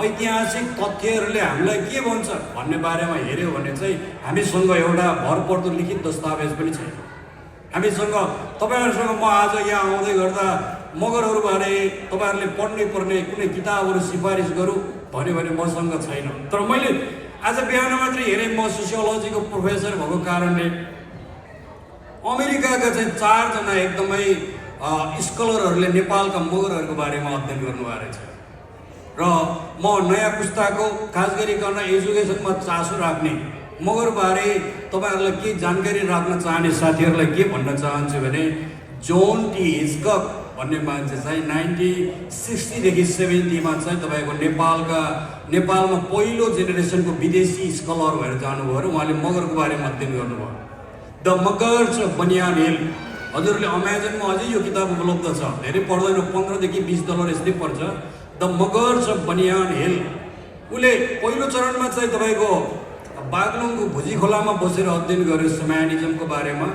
ऐतिहासिक तथ्यहरूले हामीलाई के भन्छ भन्ने बारेमा हेऱ्यो भने चाहिँ हामीसँग एउटा भरपर्दो लिखित दस्तावेज पनि छैन। हामीसँग तपाईँहरूसँग म आज यहाँ आउँदै गर्दा मगरहरूबारे तपाईँहरूले पढ्नै पर्ने कुनै किताबहरू सिफारिस गरौँ भन्यो भने मसँग छैन। तर मैले आज बिहान मात्रै हेरेँ, म सोसियोलोजीको प्रोफेसर भएको कारणले अमेरिकाका चाहिँ 4 जना एकदमै स्कलरहरूले नेपालका मगरहरूको बारेमा अध्ययन गर्नुभएको रहेछ। र म नयाँ पुस्ताको खास गरिकन एजुकेसनमा चासो राख्ने मगरबारे तपाईँहरूलाई के जानकारी राख्न चाहने साथीहरूलाई के भन्न चाहन्छु भने जोन टी हिचकक भन्ने मान्छे चाहिँ 1960 देखि 70 चाहिँ तपाईँको नेपालमा पहिलो जेनेरेसनको विदेशी स्कलर भएर जानुभयो र उहाँले मगरको बारेमा अध्ययन गर्नुभयो। द मगर्स अफ बनियान हिल, हजुरले अमेजनमा अझै यो किताब उपलब्ध छ, धेरै पर्दैन, $15 देखि $20 यस्तै पर्छ। द मगर्स अफ बनियान हिल। उसले पहिलो चरणमा चाहिँ तपाईँको बागलुङको भुजी खोलामा बसेर अध्ययन गर्यो स्यामानिजमको बारेमा।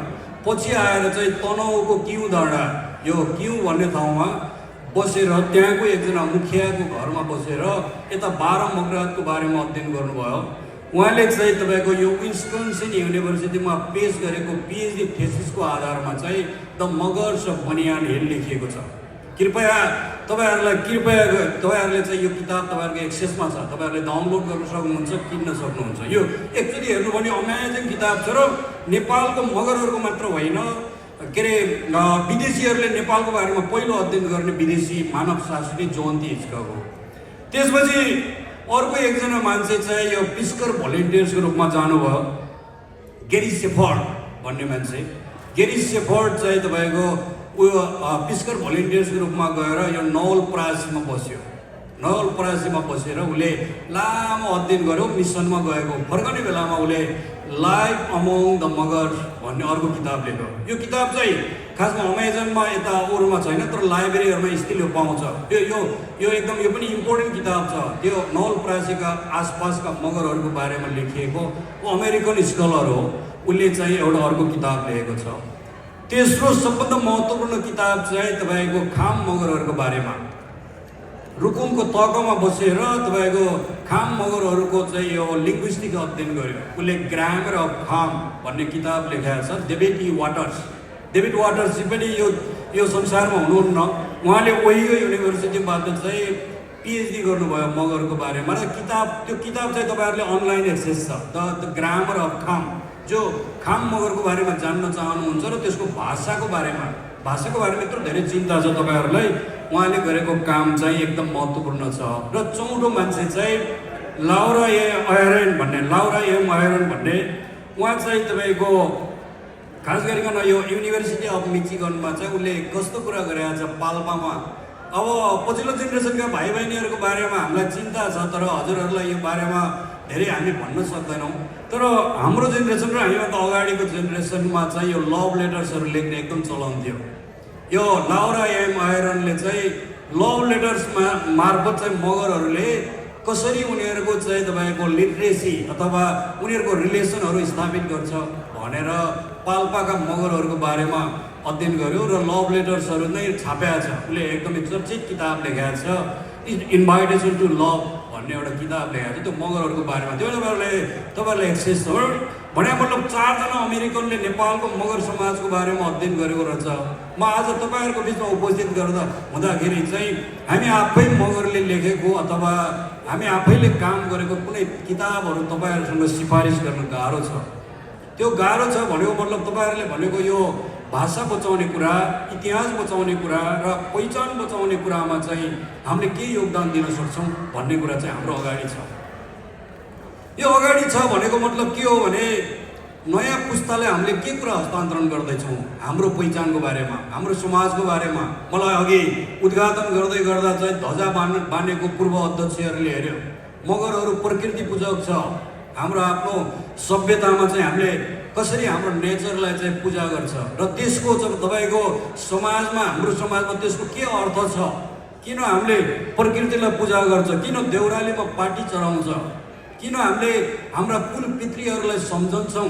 पछि आएर चाहिँ तनहुँको किउँ डाँडा, यो किउँ भन्ने ठाउँमा बसेर त्यहाँको एकजना मुखियाको घरमा बसेर यता 12 मगरातको बारेमा अध्ययन गर्नुभयो। उहाँले चाहिँ तपाईँको यो विस्कन्सिन युनिभर्सिटीमा पेस गरेको पिएचडी थेसिसको आधारमा चाहिँ द मगर्स अफ बनियान हिल लेखिएको छ। कृपया तपाईँहरूले चाहिँ यो किताब तपाईँहरूको एक्सेसमा छ, तपाईँहरूले डाउनलोड गर्न सक्नुहुन्छ, किन्न सक्नुहुन्छ। यो एक्चुअली हेर्नु भने अमेजिङ किताब छ र नेपालको मगरहरूको मात्र होइन, के अरे विदेशीहरूले नेपालको बारेमा पहिलो अध्ययन गर्ने विदेशी मानवशास्त्री जयन्ती हिचकक हो। त्यसपछि अर्को एकजना मान्छे चाहिँ यो पिस्कर भलिन्टियर्सको रूपमा जानुभयो, गेरी सेफर्ड भन्ने मान्छे। गेरी सेफर्ड चाहिँ तपाईँको उयो पिस्कर भलिन्टियर्सको रूपमा गएर यो नवलपरासीमा बस्यो। नवलपरासीमा बसेर उसले लामो अध्ययन गर्यो, मिसनमा गएको। फर्कने बेलामा उसले लाइफ अमोङ द मगर्स भन्ने अर्को किताब लेख्यो। यो किताब चाहिँ खासमा अमेजनमा यता अरूमा छैन, तर लाइब्रेरीहरूमा स्टिल यो पाउँछ। यो एकदम यो पनि इम्पोर्टेन्ट किताब छ। त्यो नवलपरासीका आसपासका मगरहरूको बारेमा लेखिएको, ऊ अमेरिकन स्कलर हो, उसले चाहिँ एउटा अर्को किताब लेखेको छ। तेस्रो सबभन्दा महत्त्वपूर्ण किताब चाहिँ तपाईँको खाम मगरहरूको बारेमा। रुकुमको तकमा बसेर तपाईँको खाम मगरहरूको चाहिँ यो लिङ्ग्विस्टिक अध्ययन गर्यो। उसले ग्रामर अफ खाम भन्ने किताब लेखेको छ। डेभिड वाटर्स पनि यो संसारमा हुनुहुन्न, उहाँले ओहियो युनिभर्सिटीबाट चाहिँ पिएचडी गर्नुभयो मगरको बारेमा। र त्यो किताब चाहिँ तपाईँहरूले अनलाइन एक्सेस छ, द ग्रामर अफ खाम। जो खाम मगरको बारेमा जान्न चाहनुहुन्छ र त्यसको भाषाको बारेमा यत्रो धेरै चिन्ता छ तपाईँहरूलाई, उहाँले गरेको काम चाहिँ एकदम महत्त्वपूर्ण छ। र चौथो मान्छे चाहिँ लाउरा एम आयरन भन्ने, उहाँ चाहिँ तपाईँको खास गरिकन यो युनिभर्सिटी अफ मिचिगनमा चाहिँ उसले कस्तो कुरा गरेको छ पाल्पामा। अब पछिल्लो जेनेरेसनका भाइ बहिनीहरूको बारेमा हामीलाई चिन्ता छ, तर हजुरहरूलाई यो बारेमा धेरै हामी भन्न सक्दैनौँ। तर हाम्रो जेनेरेसन र हामीभन्दा अगाडिको जेनेरेसनमा चाहिँ यो लभ लेटर्सहरू लेख्ने एकदम चलन थियो। यो लाउरा एम आयरनले चाहिँ लभ लेटर्समा मार्फत चाहिँ मगरहरूले कसरी उनीहरूको चाहिँ तपाईँको लिटरेसी अथवा उनीहरूको रिलेसनहरू स्थापित गर्छ भनेर पाल्पाका मगरहरूको बारेमा अध्ययन गर्यो र लभ लेटर्सहरू नै छापेको छ। उसले एकदमै चर्चित किताब लेखेको छ, इन्भाइटेसन टु लभ भन्ने एउटा किताब लेखेको छ त्यो मगरहरूको बारेमा। त्यो तपाईँहरूले एक्सेस छ भने मतलब 4 जना अमेरिकनले नेपालको मगर समाजको बारेमा अध्ययन गरेको रहेछ। म आज तपाईँहरूको बिचमा उपस्थित गर्दा हुँदाखेरि चाहिँ हामी आफै मगरले लेखेको अथवा हामी आफैले काम गरेको कुनै किताबहरू तपाईँहरूसँग सिफारिस गर्न गाह्रो छ। त्यो गाह्रो छ भनेको मतलब तपाईँहरूले भनेको यो भाषा बचाउने कुरा, इतिहास बचाउने कुरा र पहिचान बचाउने कुरामा चाहिँ हामीले के योगदान दिन सक्छौँ भन्ने कुरा चाहिँ हाम्रो अगाडि छ। यो अगाडि छ भनेको मतलब के हो भने नयाँ पुस्तालाई हामीले के कुरा हस्तान्तरण गर्दैछौँ हाम्रो पहिचानको बारेमा, हाम्रो समाजको बारेमा। मलाई अघि उद्घाटन गर्दै गर्दा चाहिँ ध्वजा बाँधेको पूर्व अध्यक्षहरूले हेऱ्यो, मगरहरू प्रकृति पूजक छ। हाम्रो आफ्नो सभ्यतामा चाहिँ हामीले कसरी हाम्रो नेचरलाई चाहिँ पूजा गर्छ र त्यसको चाहिँ तपाईँको समाजमा, हाम्रो समाजमा त्यसको के अर्थ छ, किन हामीले प्रकृतिलाई पूजा गर्छ, किन देउरालीमा पार्टी चढाउँछ, किन हामीले हाम्रा कुल पितृहरूलाई सम्झन्छौँ,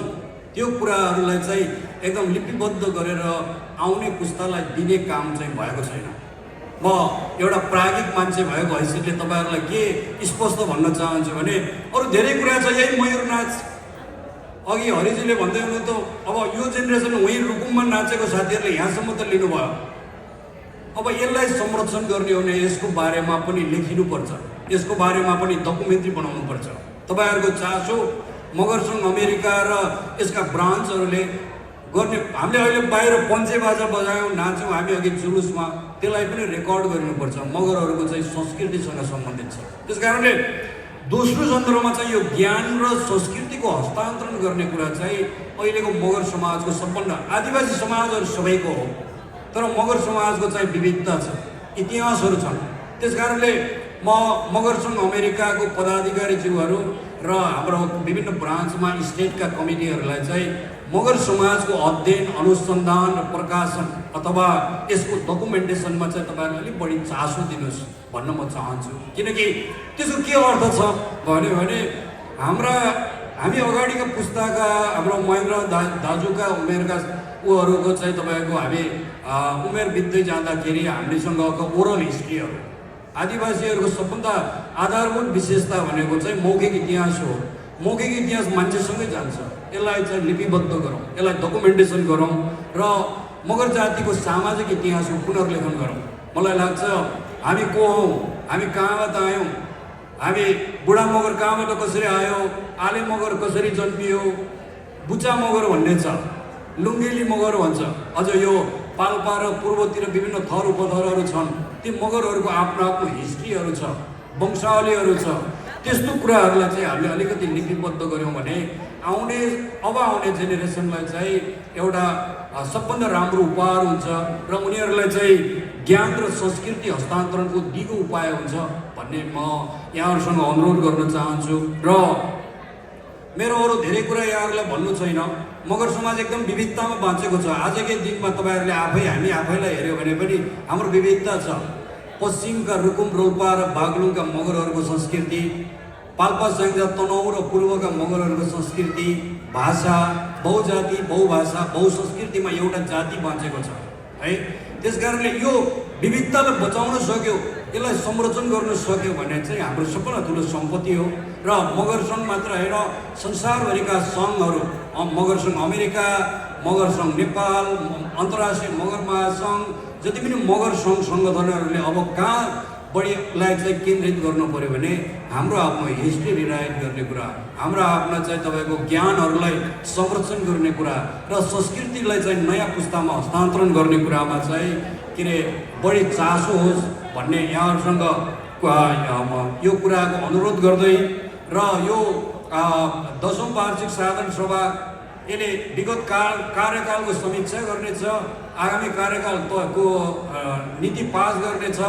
त्यो कुराहरूलाई चाहिँ एकदम लिपिबद्ध गरेर आउने पुस्तालाई दिने काम चाहिँ भएको छैन। म एउटा प्राज्ञिक मान्छे भएको हैसियतले तपाईँहरूलाई के स्पष्ट भन्न चाहन्छु भने अरू धेरै कुरा छ। यही मयूर नाच अघि हरिजीले भन्दै हुनुहुन्थ्यो, अब यो जेनेरेसन वहीँ रुकुममा नाचेको साथीहरूले यहाँसम्म त लिनुभयो। अब यसलाई संरक्षण गर्ने हो भने यसको बारेमा पनि लेखिनुपर्छ, यसको बारेमा पनि डकुमेन्ट्री बनाउनुपर्छ। तपाईँहरूको चासो मगरसँग अमेरिका र यसका ब्रान्चहरूले गर्ने। हामीले अहिले बाहिर पञ्चे बाजा बजायौँ, नाच्यौँ हामी अघि जुलुसमा, त्यसलाई पनि रेकर्ड गरिनुपर्छ। मगरहरूको चाहिँ संस्कृतिसँग सम्बन्धित छ। त्यस कारणले दोस्रो सन्दर्भमा चाहिँ यो ज्ञान र संस्कृतिको हस्तान्तरण गर्ने कुरा चाहिँ अहिलेको मगर समाजको सबभन्दा, आदिवासी समाजहरू सबैको हो, तर मगर समाजको चाहिँ विविधता छ, इतिहासहरू छन्। त्यस कारणले म मगरसँग अमेरिकाको पदाधिकारीज्यूहरू र हाम्रो विभिन्न ब्रान्चमा स्टेटका कमिटीहरूलाई चाहिँ मगर समाजको अध्ययन, अनुसन्धान र प्रकाशन अथवा यसको डकुमेन्टेसनमा चाहिँ तपाईँहरूले अलिक बढी चासो दिनुहोस् भन्न म चाहन्छु। किनकि त्यसको के अर्थ छ भने हाम्रा हामी अगाडिका पुस्ताका हाम्रो महेन्द्र दाजुका उमेरका ऊहरूको चाहिँ तपाईँको हामी उमेर बित्दै जाँदाखेरि हामीसँगको ओरल हिस्ट्रीहरू आदिवासीहरूको सबभन्दा आधारभूत विशेषता भनेको चाहिँ मौखिक इतिहास हो। मौखिक इतिहास मान्छेसँगै जान्छ। यसलाई चाहिँ लिपिबद्ध गरौँ, यसलाई डकुमेन्टेसन गरौँ र मगर जातिको सामाजिक इतिहासको पुनर्लेखन गरौँ। मलाई लाग्छ हामी को हौँ, हामी कहाँबाट आयौँ, हामी बुढा मगर कहाँबाट कसरी आयो, आले मगर कसरी जन्मियो, बुचा मगर भन्ने छ, लुङ्गेली मगर भन्छ। अझ यो पाल्पा र पूर्वतिर विभिन्न थर उपथरहरू छन्। ती मगरहरूको आफ्नो आफ्नो हिस्ट्रीहरू छ, वंशावलीहरू छ। त्यस्तो कुराहरूलाई चाहिँ हामीले अलिकति लिपिबद्ध गऱ्यौँ भने अब आउने जेनेरेसनलाई चाहिँ एउटा सबभन्दा राम्रो उपहार हुन्छ र उनीहरूलाई चाहिँ ज्ञान र संस्कृति हस्तान्तरणको दिगो उपाय हुन्छ भन्ने म यहाँहरूसँग अनुरोध गर्न चाहन्छु। र मेरो अरू धेरै कुरा यहाँहरूलाई भन्नु छैन। मगर समाज एकदम विविधतामा बाँचेको छ। आजकै दिनमा तपाईँहरूले हामी आफैलाई हेऱ्यो भने पनि हाम्रो विविधता छ। पश्चिमका रुकुम, रोल्पा र बागलुङका मगरहरूको संस्कृति, पाल्पा स्याङ्जा, तनहुँ र पूर्वका मगरहरूको संस्कृति, भाषा, बहुजाति, बहुभाषा, बहुसंस्कृतिमा एउटा जाति बाँचेको छ है। त्यस कारणले यो विविधतालाई बचाउन सक्यो, यसलाई संरक्षण गर्न सक्यो भने चाहिँ हाम्रो सबभन्दा ठुलो सम्पत्ति हो। र मगर सङ्घ मात्र होइन, संसारभरिका सङ्घहरू, मगर सङ्घ अमेरिका, मगर सङ्घ नेपाल, अन्तर्राष्ट्रिय मगर महासङ्घ, जति पनि मगर सङ्घ सङ्गठनहरूले अब कहाँ बढीलाई चाहिँ केन्द्रित गर्नु पऱ्यो भने हाम्रो आफ्नो हिस्ट्री रिराइट गर्ने कुरा, हाम्रो आफ्ना चाहिँ तपाईँको ज्ञानहरूलाई संरक्षण गर्ने कुरा र संस्कृतिलाई चाहिँ नयाँ पुस्तामा हस्तान्तरण गर्ने कुरामा चाहिँ के अरे बढी चासो होस् भन्ने यहाँहरूसँग यो कुराको अनुरोध गर्दै र यो 10औं वार्षिक साधारण सभा यसले विगत कार्यकालको समीक्षा गर्नेछ, आगामी कार्यकालको नीति पास गर्नेछ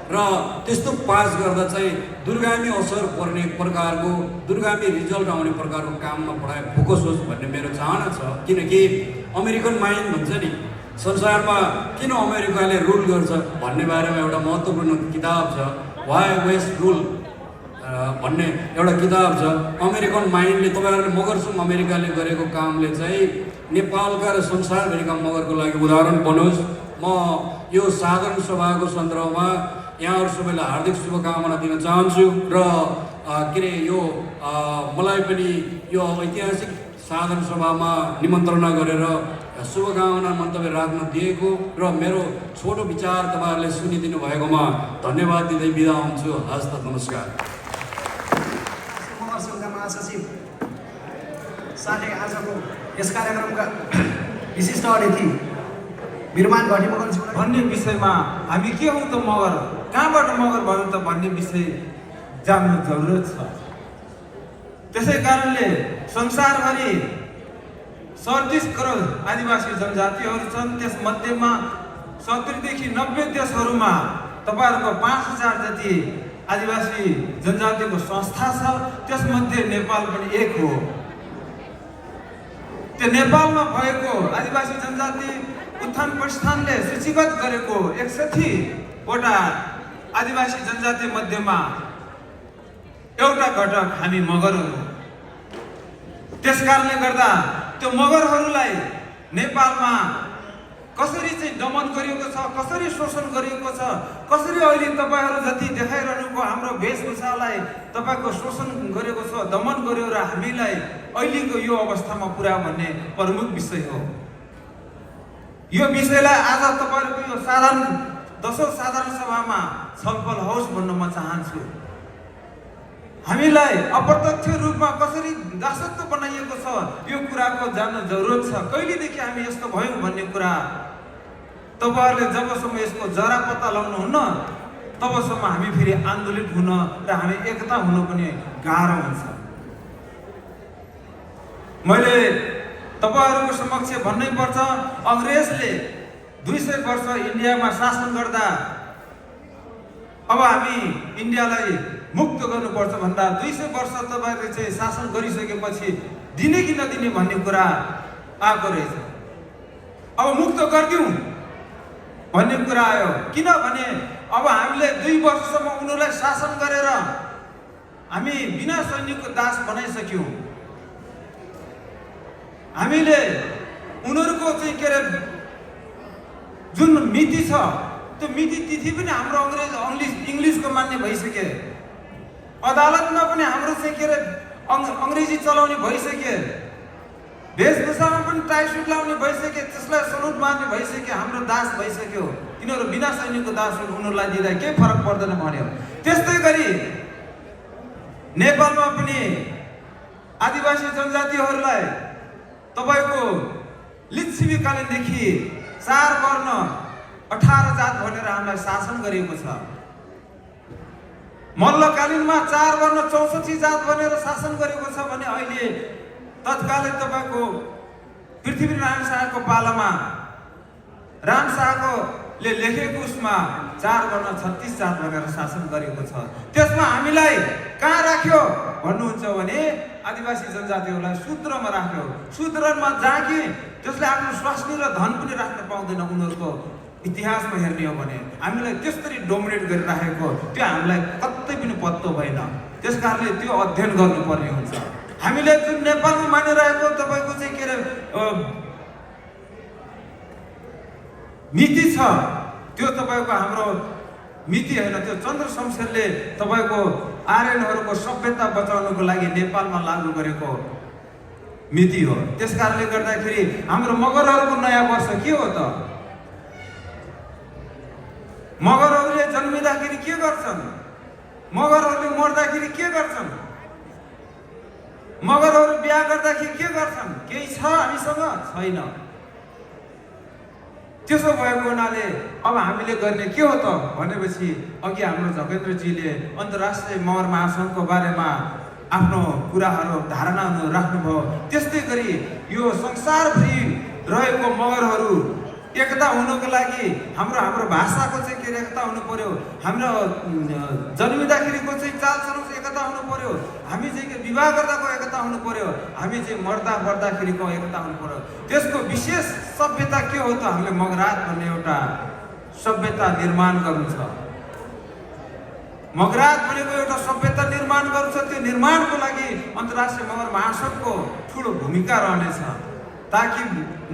र त्यस्तो पास गर्दा चाहिँ दूरगामी असर पर्ने प्रकारको, दूरगामी रिजल्ट आउने प्रकारको काममा पढाइ फोकस होस् भन्ने मेरो चाहना छ। किनकि अमेरिकन माइन्ड भन्छ नि, संसारमा किन अमेरिकाले रुल गर्छ भन्ने बारेमा एउटा महत्त्वपूर्ण किताब छ, वाइ वेस्ट रुल भन्ने एउटा किताब छ। अमेरिकन माइन्डले, तपाईँहरूले मगरसम्म अमेरिकाले गरेको कामले चाहिँ नेपालका र संसारभरिका मगरको लागि उदाहरण बनोस्। म यो साधारण सभाको सन्दर्भमा यहाँहरू सबैलाई हार्दिक शुभकामना दिन चाहन्छु र के अरे यो मलाई पनि यो ऐतिहासिक साधारण सभामा निमन्त्रणा गरेर शुभकामना मन्तव्य राख्न दिएको र मेरो छोटो विचार तपाईँहरूले सुनिदिनु भएकोमा धन्यवाद दिँदै बिदा हुन्छु। हस्त नमस्कार। मगर सङ्घका महासचिव साथै आजको यस कार्यक्रमका विशिष्ट अतिथि बिरमान घटी मगरज्यू भन्ने विषयमा हामी के हौँ त मगर, कहाँबाट मगर भयौँ त भन्ने विषय जान्नु जरुरत छ। त्यसै कारणले संसारभरि 37 करोड आदिवासी जनजातिहरू छन्। त्यसमध्येमा 70 देखि 90 देशहरूमा तपाईँहरूको 5000 जति आदिवासी जनजातिको संस्था छ। त्यसमध्ये नेपाल पनि एक हो। त्यो नेपालमा भएको आदिवासी जनजाति उत्थान प्रस्थानले सूचीबद्ध गरेको 61वटा आदिवासी जनजाति मध्येमा एउटा घटक हामी मगरहरू हो। त्यस कारणले गर्दा त्यो मगरहरूलाई नेपालमा कसरी चाहिँ दमन गरिएको छ, कसरी शोषण गरिएको छ, कसरी अहिले तपाईँहरू जति देखाइरहनुको हाम्रो वेशभूषालाई तपाईँको शोषण गरेको छ, दमन गर्यो र हामीलाई अहिलेको यो अवस्थामा पुर्यायो भन्ने प्रमुख विषय हो। यो विषयलाई आज तपाईँहरूको यो 10औं साधारण सभामा छलफल होस् भन्न म चाहन्छु। हामीलाई अप्रत्यक्ष रूपमा कसरी दासत्व बनाइएको छ यो कुराको जान्न जरुरत छ। कहिलेदेखि हामी यस्तो भयौँ भन्ने कुरा तपाईँहरूले जबसम्म यसको जरा पत्ता लगाउनुहुन्न तबसम्म हामी फेरि आन्दोलित हुन र हामी एकता हुन पनि गाह्रो हुन्छ। मैले तपाईँहरूको समक्ष भन्नै पर्छ, अङ्ग्रेजले 200 वर्ष इन्डियामा शासन गर्दा अब हामी इन्डियालाई मुक्त गर्नुपर्छ भन्दा 200 वर्ष तपाईँहरूले चाहिँ शासन गरिसकेपछि दिने कि नदिने भन्ने कुरा आएको रहेछ। अब मुक्त गरिदिउँ भन्ने कुरा आयो। किनभने अब हामीले 2 वर्षसम्म उनीहरूलाई शासन गरेर हामी बिना सैनिकको दास बनाइसक्यौँ। हामीले उनीहरूको चाहिँ के अरे जुन मिति छ त्यो मिति तिथि पनि हाम्रो इङ्ग्लिसको मान्ने भइसके, अदालतमा पनि हाम्रो चाहिँ के अरे अङ्ग्रेजी चलाउने भइसके, वेशभूषामा पनि टाई सुट लाउने भइसके, त्यसलाई सलुट मार्ने भइसक्यो, हाम्रो दास भइसक्यो। तिनीहरू बिना सैनिकको दास उनीहरूलाई दिँदा केही फरक पर्दैन भन्यो। त्यस्तै गरी नेपालमा पनि आदिवासी जनजातिहरूलाई तपाईको लिच्छवीकालीनदेखि 4 वर्ण 18 जात भनेर हामीलाई शासन गरिएको छ। मल्लकालीनमा 4 वर्ण 64 जात भनेर शासन गरेको छ भने अहिले तत्कालीन तपाईको पृथ्वीनारायण शाहको पालामा राम शाहले लेखेको उसमा 4 वर्ण 36 जात भनेर शासन गरेको छ। त्यसमा हामीलाई कहाँ राख्यो भन्नुहुन्छ भने आदिवासी जनजातिहरूलाई शूद्रमा राख्यो। शूद्रमा जहाँ कि त्यसले आफ्नो स्वास्नी र धन पनि राख्न पाउँदैन, उनीहरूको इतिहासमा हेर्ने हो भने हामीलाई त्यसरी डोमिनेट गरिराखेको त्यो हामीलाई कतै पनि पत्तो भएन। त्यसकारणले त्यो अध्ययन गर्नुपर्ने हुन्छ। हामीले जुन नेपालमा मानिरहेको तपाईको चाहिँ के अरे मिति छ त्यो तपाईको हाम्रो मिति होइन, त्यो चन्द्र शमशेरले तपाईको आर्यनहरूको सभ्यता बचाउनको लागि नेपालमा लागू गरेको मिति हो। त्यसकारणले गर्दाखेरि हाम्रो मगरहरूको नयाँ वर्ष के हो त? मगरहरूले जन्मिँदाखेरि के गर्छन्? मगरहरूले मर्दाखेरि के गर्छन्? मगरहरू बिहा गर्दाखेरि के गर्छन्? केही छ हामीसँग? छैन। त्यसो भएको हुनाले अब हामीले गर्ने के हो त भनेपछि अघि हाम्रो झगेन्द्रजीले अन्तर्राष्ट्रिय मगर महासङ्घको बारेमा आफ्नो कुराहरू धारणाहरू राख्नुभयो। त्यस्तै गरी यो संसारभरि रहेको मगरहरू एकता हुनुको लागि हाम्रो भाषाको चाहिँ के एकता हुनु पर्यो, हाम्रो जन्मिँदाखेरिको चाहिँ चालचलन एकता हुनु पर्यो, हामी चाहिँ विवाह गर्दाको एकता हुनु पर्यो, हामी चाहिँ मर्दाखेरिको एकता हुनु पर्यो। त्यसको विशेष सभ्यता के हो त? हामीले मगरात भन्ने एउटा सभ्यता निर्माण गर्नु छ। मगरात भनेको एउटा सभ्यता निर्माण गर्नु छ। त्यो निर्माणको लागि अन्तर्राष्ट्रिय मगर महासङ्घको ठुलो भूमिका रहनेछ, ताकि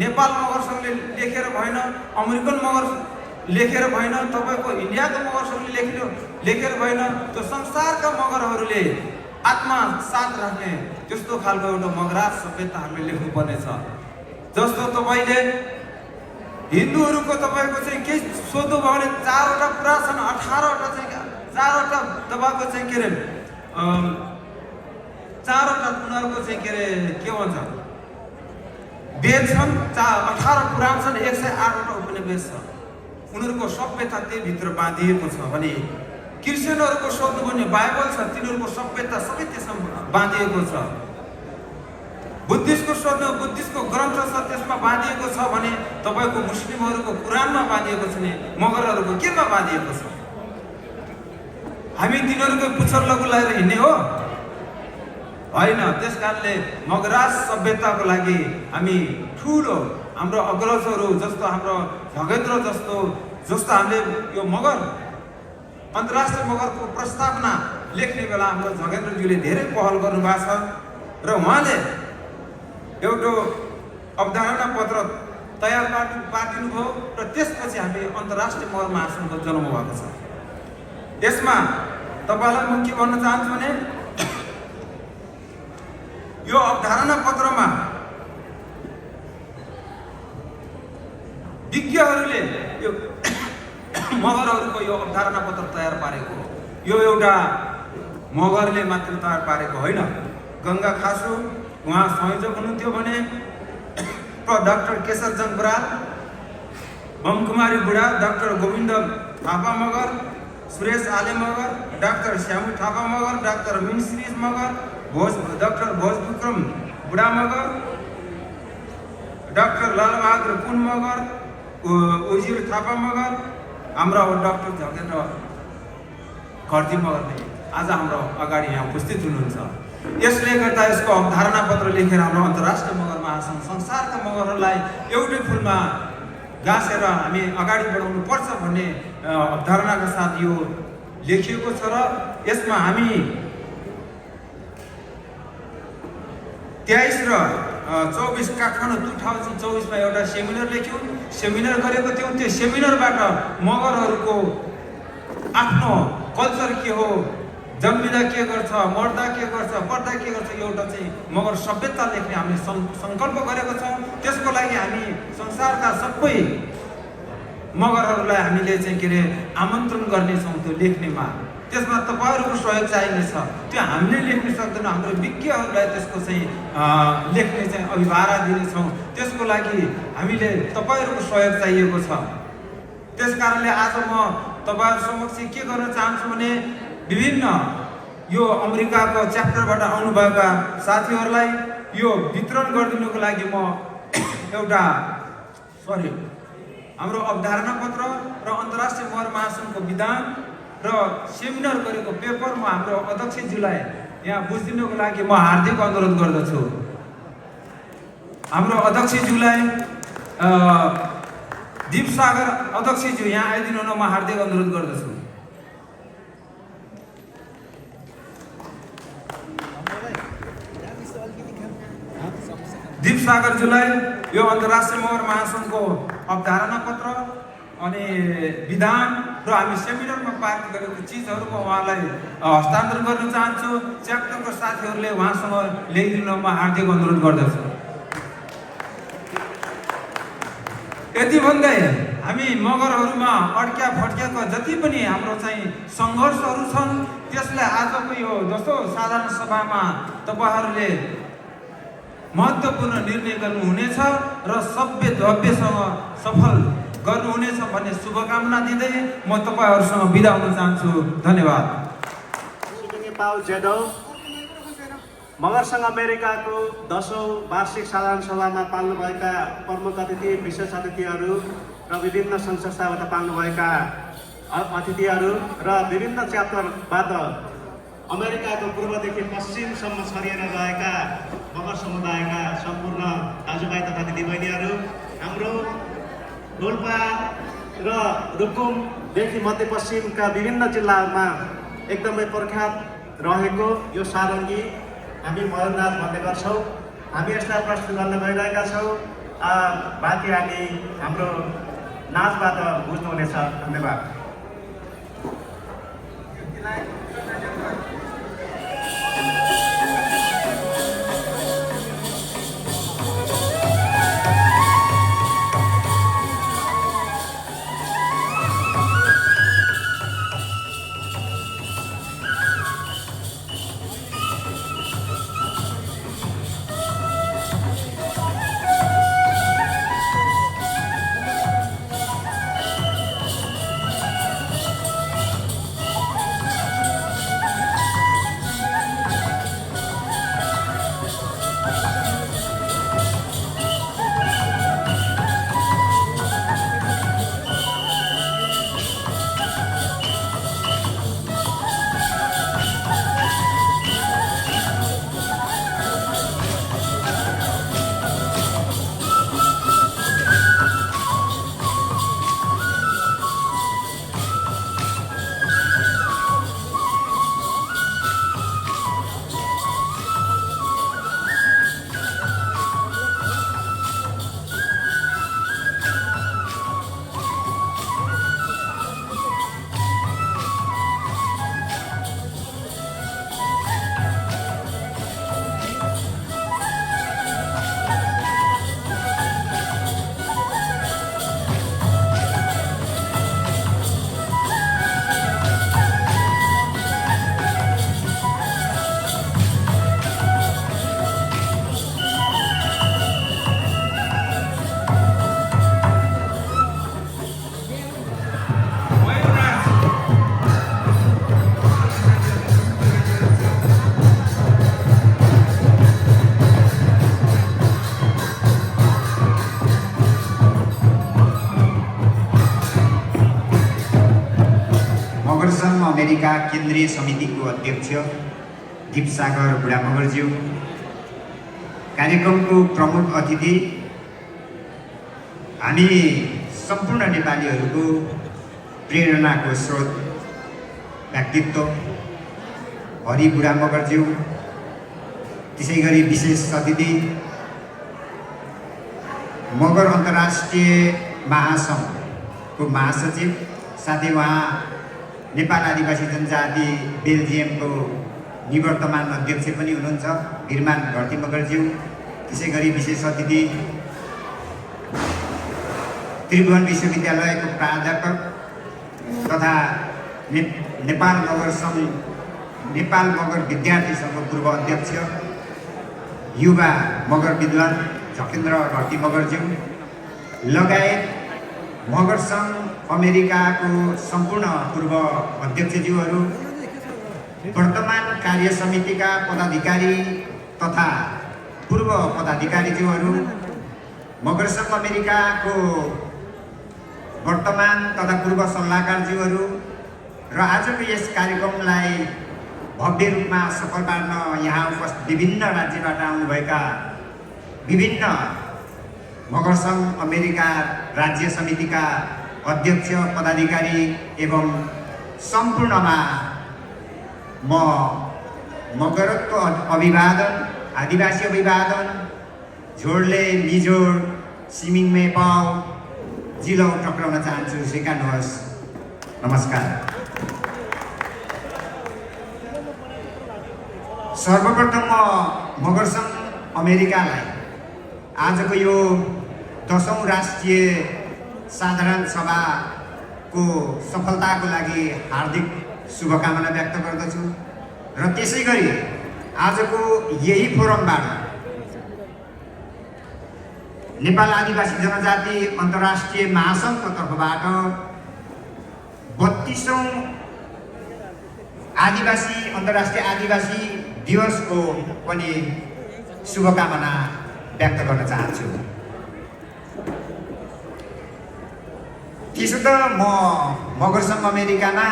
नेपाल मगर सङ्घले लेखेर भएन, अमेरिकन मगर लेखेर भएन, तपाईँको इन्डियाको मगर सङ्घले लेखेर भएन, त्यो संसारका मगरहरूले आत्मा साथ राख्ने त्यस्तो खालको एउटा मगरात सभ्यता हामीले लेख्नुपर्नेछ। जस्तो तपाईँले हिन्दूहरूको तपाईँको चाहिँ केही सोध्नु भयो भने 4वटा पुरा छन्, 18वटा चाहिँ 4वटा तपाईँको चाहिँ के अरे 4वटा उनीहरूको चाहिँ के अरे के भन्छ वेद छन्, 18 पुराण छन्, 108वटा उपनिवेद छ। उनीहरूको सभ्यता त्यहीभित्र बाँधिएको छ भने क्रिस्चियनहरूको सोध्नु भने बाइबल छ, तिनीहरूको सभ्यता सबै त्यसमा बाँधिएको छ। बुद्धिस्टको सोध्नु बुद्धिस्टको ग्रन्थ छ, त्यसमा बाँधिएको छ भने तपाईँको मुस्लिमहरूको कुरानमा बाँधिएको छ भने मगरहरूको केमा बाँधिएको छ? हामी तिनीहरूको पुच्छर लगु लगाएर हिँड्ने हो होइन। त्यसकारणले मगराज सभ्यताको लागि हामी ठुलो हाम्रो अग्रजहरू जस्तो हाम्रो झगेन्द्र जस्तो हामीले यो मगर अन्तर्राष्ट्रिय मगरको प्रस्तावना लेख्ने बेला हाम्रो झगेन्द्रज्यूले धेरै पहल गर्नुभएको छ र उहाँले एउटा अवधारणा पत्र तयार पारिदिनु भयो र त्यसपछि हामी अन्तर्राष्ट्रिय मगर महासङ्घको जन्म भएको छ। यसमा तपाईँलाई म के भन्न चाहन्छु भने यो अवधारणा पत्रमा विज्ञहरूले यो मगरहरूको यो अवधारणा पत्र तयार पारेको हो। यो एउटा मगरले मात्र तयार पारेको होइन। गङ्गा खासु उहाँ संयोजक हुनुहुन्थ्यो भने doctor Keshar Jung Baral, Bamkumari Budha, doctor Govinda Thapa Magar, Suresh Ale Magar, doctor Shyamu Thapa Magar, doctor Minshree Magar, doctor Bhojbikram Budha Magar, doctor Lalbahadur Pun Magar, Ujir Thapa Magar, हाम्रा डाक्टर झगेन्द्र घरजी मगरले आज हाम्रो अगाडि यहाँ उपस्थित हुनुहुन्छ। यसले गर्दा यसको अवधारणा पत्र लेखेर हाम्रो अन्तर्राष्ट्रिय मगर महासङ्घ संसारका मगरहरूलाई एउटै फुलमा गाँसेर हामी अगाडि बढाउनु पर्छ भन्ने अवधारणाका साथ यो लेखिएको छ र यसमा हामी 23 र 24 काठमाडौँ 2024 मा एउटा सेमिनार लेख्यौँ। सेमिनार गरेको थियौँ। त्यो सेमिनारबाट मगरहरूको आफ्नो कल्चर के हो, जन्मिँदा के गर्छ, मर्दा के गर्छ, पर्दा के गर्छ, एउटा चाहिँ मगर सभ्यता लेख्ने हामीले सङ्कल्प गरेको छौँ। त्यसको लागि हामी संसारका सबै मगरहरूलाई हामीले चाहिँ के अरे आमन्त्रण गर्नेछौँ त्यो लेख्नेमा। त्यसमा तपाईँहरूको सहयोग चाहिनेछ। त्यो हामीले लेख्न सक्दैनौँ, हाम्रो विज्ञहरूलाई त्यसको चाहिँ लेख्ने चाहिँ अभिभारा दिनेछौँ। त्यसको लागि हामीले तपाईँहरूको सहयोग चाहिएको छ। त्यस कारणले आज म तपाईँहरू समक्ष के गर्न चाहन्छु भने विभिन्न यो अमेरिकाको च्याप्टरबाट आउनुभएका साथीहरूलाई यो वितरण गरिदिनुको लागि म एउटा हाम्रो अवधारणा पत्र र अन्तर्राष्ट्रिय मगर महासङ्घको विधान र सेमिनार गरेको पेपर म हाम्रो अध्यक्षज्यूलाई यहाँ बुझिदिनुको लागि म हार्दिक अनुरोध गर्दछु। हाम्रो अध्यक्षज्यूलाई दीपसागर अध्यक्षज्यू यहाँ आइदिनु हुन म हार्दिक अनुरोध गर्दछु। दीपसागरज्यूलाई यो अन्तर्राष्ट्रिय मगर महासङ्घको अवधारणा पत्र अनि विधान र हामी सेमिनारमा पारित गरेको चिजहरू म उहाँलाई हस्तान्तरण गर्न चाहन्छु। च्याप्टरको साथीहरूले उहाँसँग ल्याइदिन म हार्दिक अनुरोध गर्दछु। यति भन्दै हामी मगरहरूमा अड्क्या भड्क्याको जति पनि हाम्रो चाहिँ सङ्घर्षहरू छन् त्यसलाई आजको यो 10औं साधारण सभामा तपाईँहरूले महत्त्वपूर्ण निर्णय गर्नुहुनेछ र सभ्य भव्यसँग सफल गर्नुहुनेछ भन्ने शुभकामना दिँदै म तपाईँहरूसँग बिदा हुन चाहन्छु। धन्यवाद। पाउल जेडो मगरसँग अमेरिकाको 10औं वार्षिक साधारण सभामा पाल्नुभएका प्रमुख अतिथि, विशेष अतिथिहरू र विभिन्न सङ्घ संस्थाबाट पाल्नुभएका अतिथिहरू र विभिन्न च्याप्टरबाट अमेरिकाको पूर्वदेखि पश्चिमसम्म छरिएर रहेका मगर समुदायका सम्पूर्ण दाजुभाइ तथा दिदीबहिनीहरू, हाम्रो डोल्पा र रुकुमदेखि मध्यपश्चिमका विभिन्न जिल्लाहरूमा एकदमै प्रख्यात रहेको यो सारङ्गी हामी मयूरनाच भन्ने गर्छौँ। हामी यसलाई प्रस्तुत गर्न गइरहेका छौँ। बाँकी हामी हाम्रो नाचबाट बुझ्नुहुनेछ। धन्यवाद। अमेरिका केन्द्रीय समितिको अध्यक्ष दीपसागर बुढा मगरज्यू, कार्यक्रमको प्रमुख अतिथि, हामी सम्पूर्ण नेपालीहरूको प्रेरणाको स्रोत व्यक्तित्व हरि बुढा मगरज्यू, त्यसै गरी विशेष अतिथि मगर अन्तर्राष्ट्रिय महासङ्घको महासचिव, साथै उहाँ नेपाल आदिवासी जनजाति बेल्जियमको निवर्तमान अध्यक्ष पनि हुनुहुन्छ वीरमान घरती मगरज्यू। त्यसै गरी विशेष अतिथि त्रिभुवन विश्वविद्यालयको प्राध्यापक तथा नेपाल मगर विद्यार्थी सङ्घ पूर्व अध्यक्ष, युवा मगर विद्वान झकेन्द्र घरती मगरज्यू लगायत मगर सङ्घ अमेरिकाको सम्पूर्ण पूर्व अध्यक्षज्यूहरू, वर्तमान कार्य समितिका पदाधिकारी तथा पूर्व पदाधिकारीज्यूहरू, मगर सङ्घ अमेरिकाको वर्तमान तथा पूर्व सल्लाहकारज्यूहरू र आजको यस कार्यक्रमलाई भव्य रूपमा सफल पार्न यहाँ उपस्थित विभिन्न राज्यबाट आउनुभएका विभिन्न मगर सङ्घ अमेरिका राज्य समितिका अध्यक्ष पदाधिकारी एवं सम्पूर्णमा म मगरत्व अभिवादन, आदिवासी अभिवादन, झोडले मिजोड सिमिङमे पाउ जिलो टक्राउन चाहन्छु। स्वीकार्नुहोस्। नमस्कार। सर्वप्रथम म मगर सङ्घ अमेरिकालाई आजको यो 10औं राष्ट्रिय साधारण सभाको सफलताको लागि हार्दिक शुभकामना व्यक्त गर्दछु र त्यसै गरी आजको यही फोरमबाट नेपाल आदिवासी जनजाति अन्तर्राष्ट्रिय महासङ्घको तर्फबाट 32औं अन्तर्राष्ट्रिय आदिवासी दिवसको पनि शुभकामना व्यक्त गर्न चाहन्छु। त्यसो त म मगर सङ्घ अमेरिकामा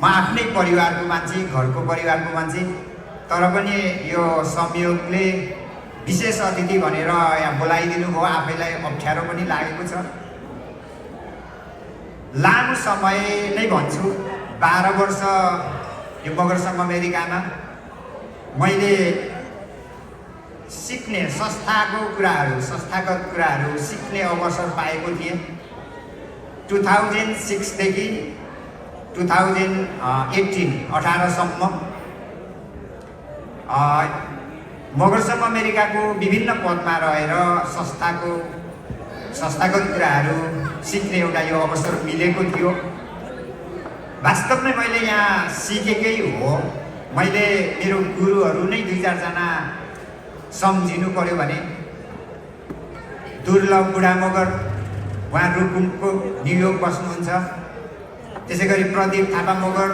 म आफ्नै परिवारको मान्छे, घरको परिवारको मान्छे, तर पनि यो संयोगले विशेष अतिथि भनेर यहाँ बोलाइदिनु भयो। आफैलाई अप्ठ्यारो पनि लागेको छ। लामो समय नै भन्छु, 12 वर्ष यो मगर सङ्घ अमेरिकामा मैले सिक्ने संस्थागत कुराहरू सिक्ने अवसर पाएको थिएँ। 2006 देखि 2018 सम्म मगर सङ्घ अमेरिकाको विभिन्न पदमा रहेर संस्थागत कुराहरू सिक्ने एउटा यो अवसर मिलेको थियो। वास्तवमै मैले यहाँ सिकेकै हो। मैले मेरो गुरुहरू नै 2-4 जना सम्झिनु पर्यो भने दुर्लभ बुढा मगर, उहाँ रुकुमको न्युयोर्क बस्नुहुन्छ। त्यसै गरी प्रदीप थापा मगर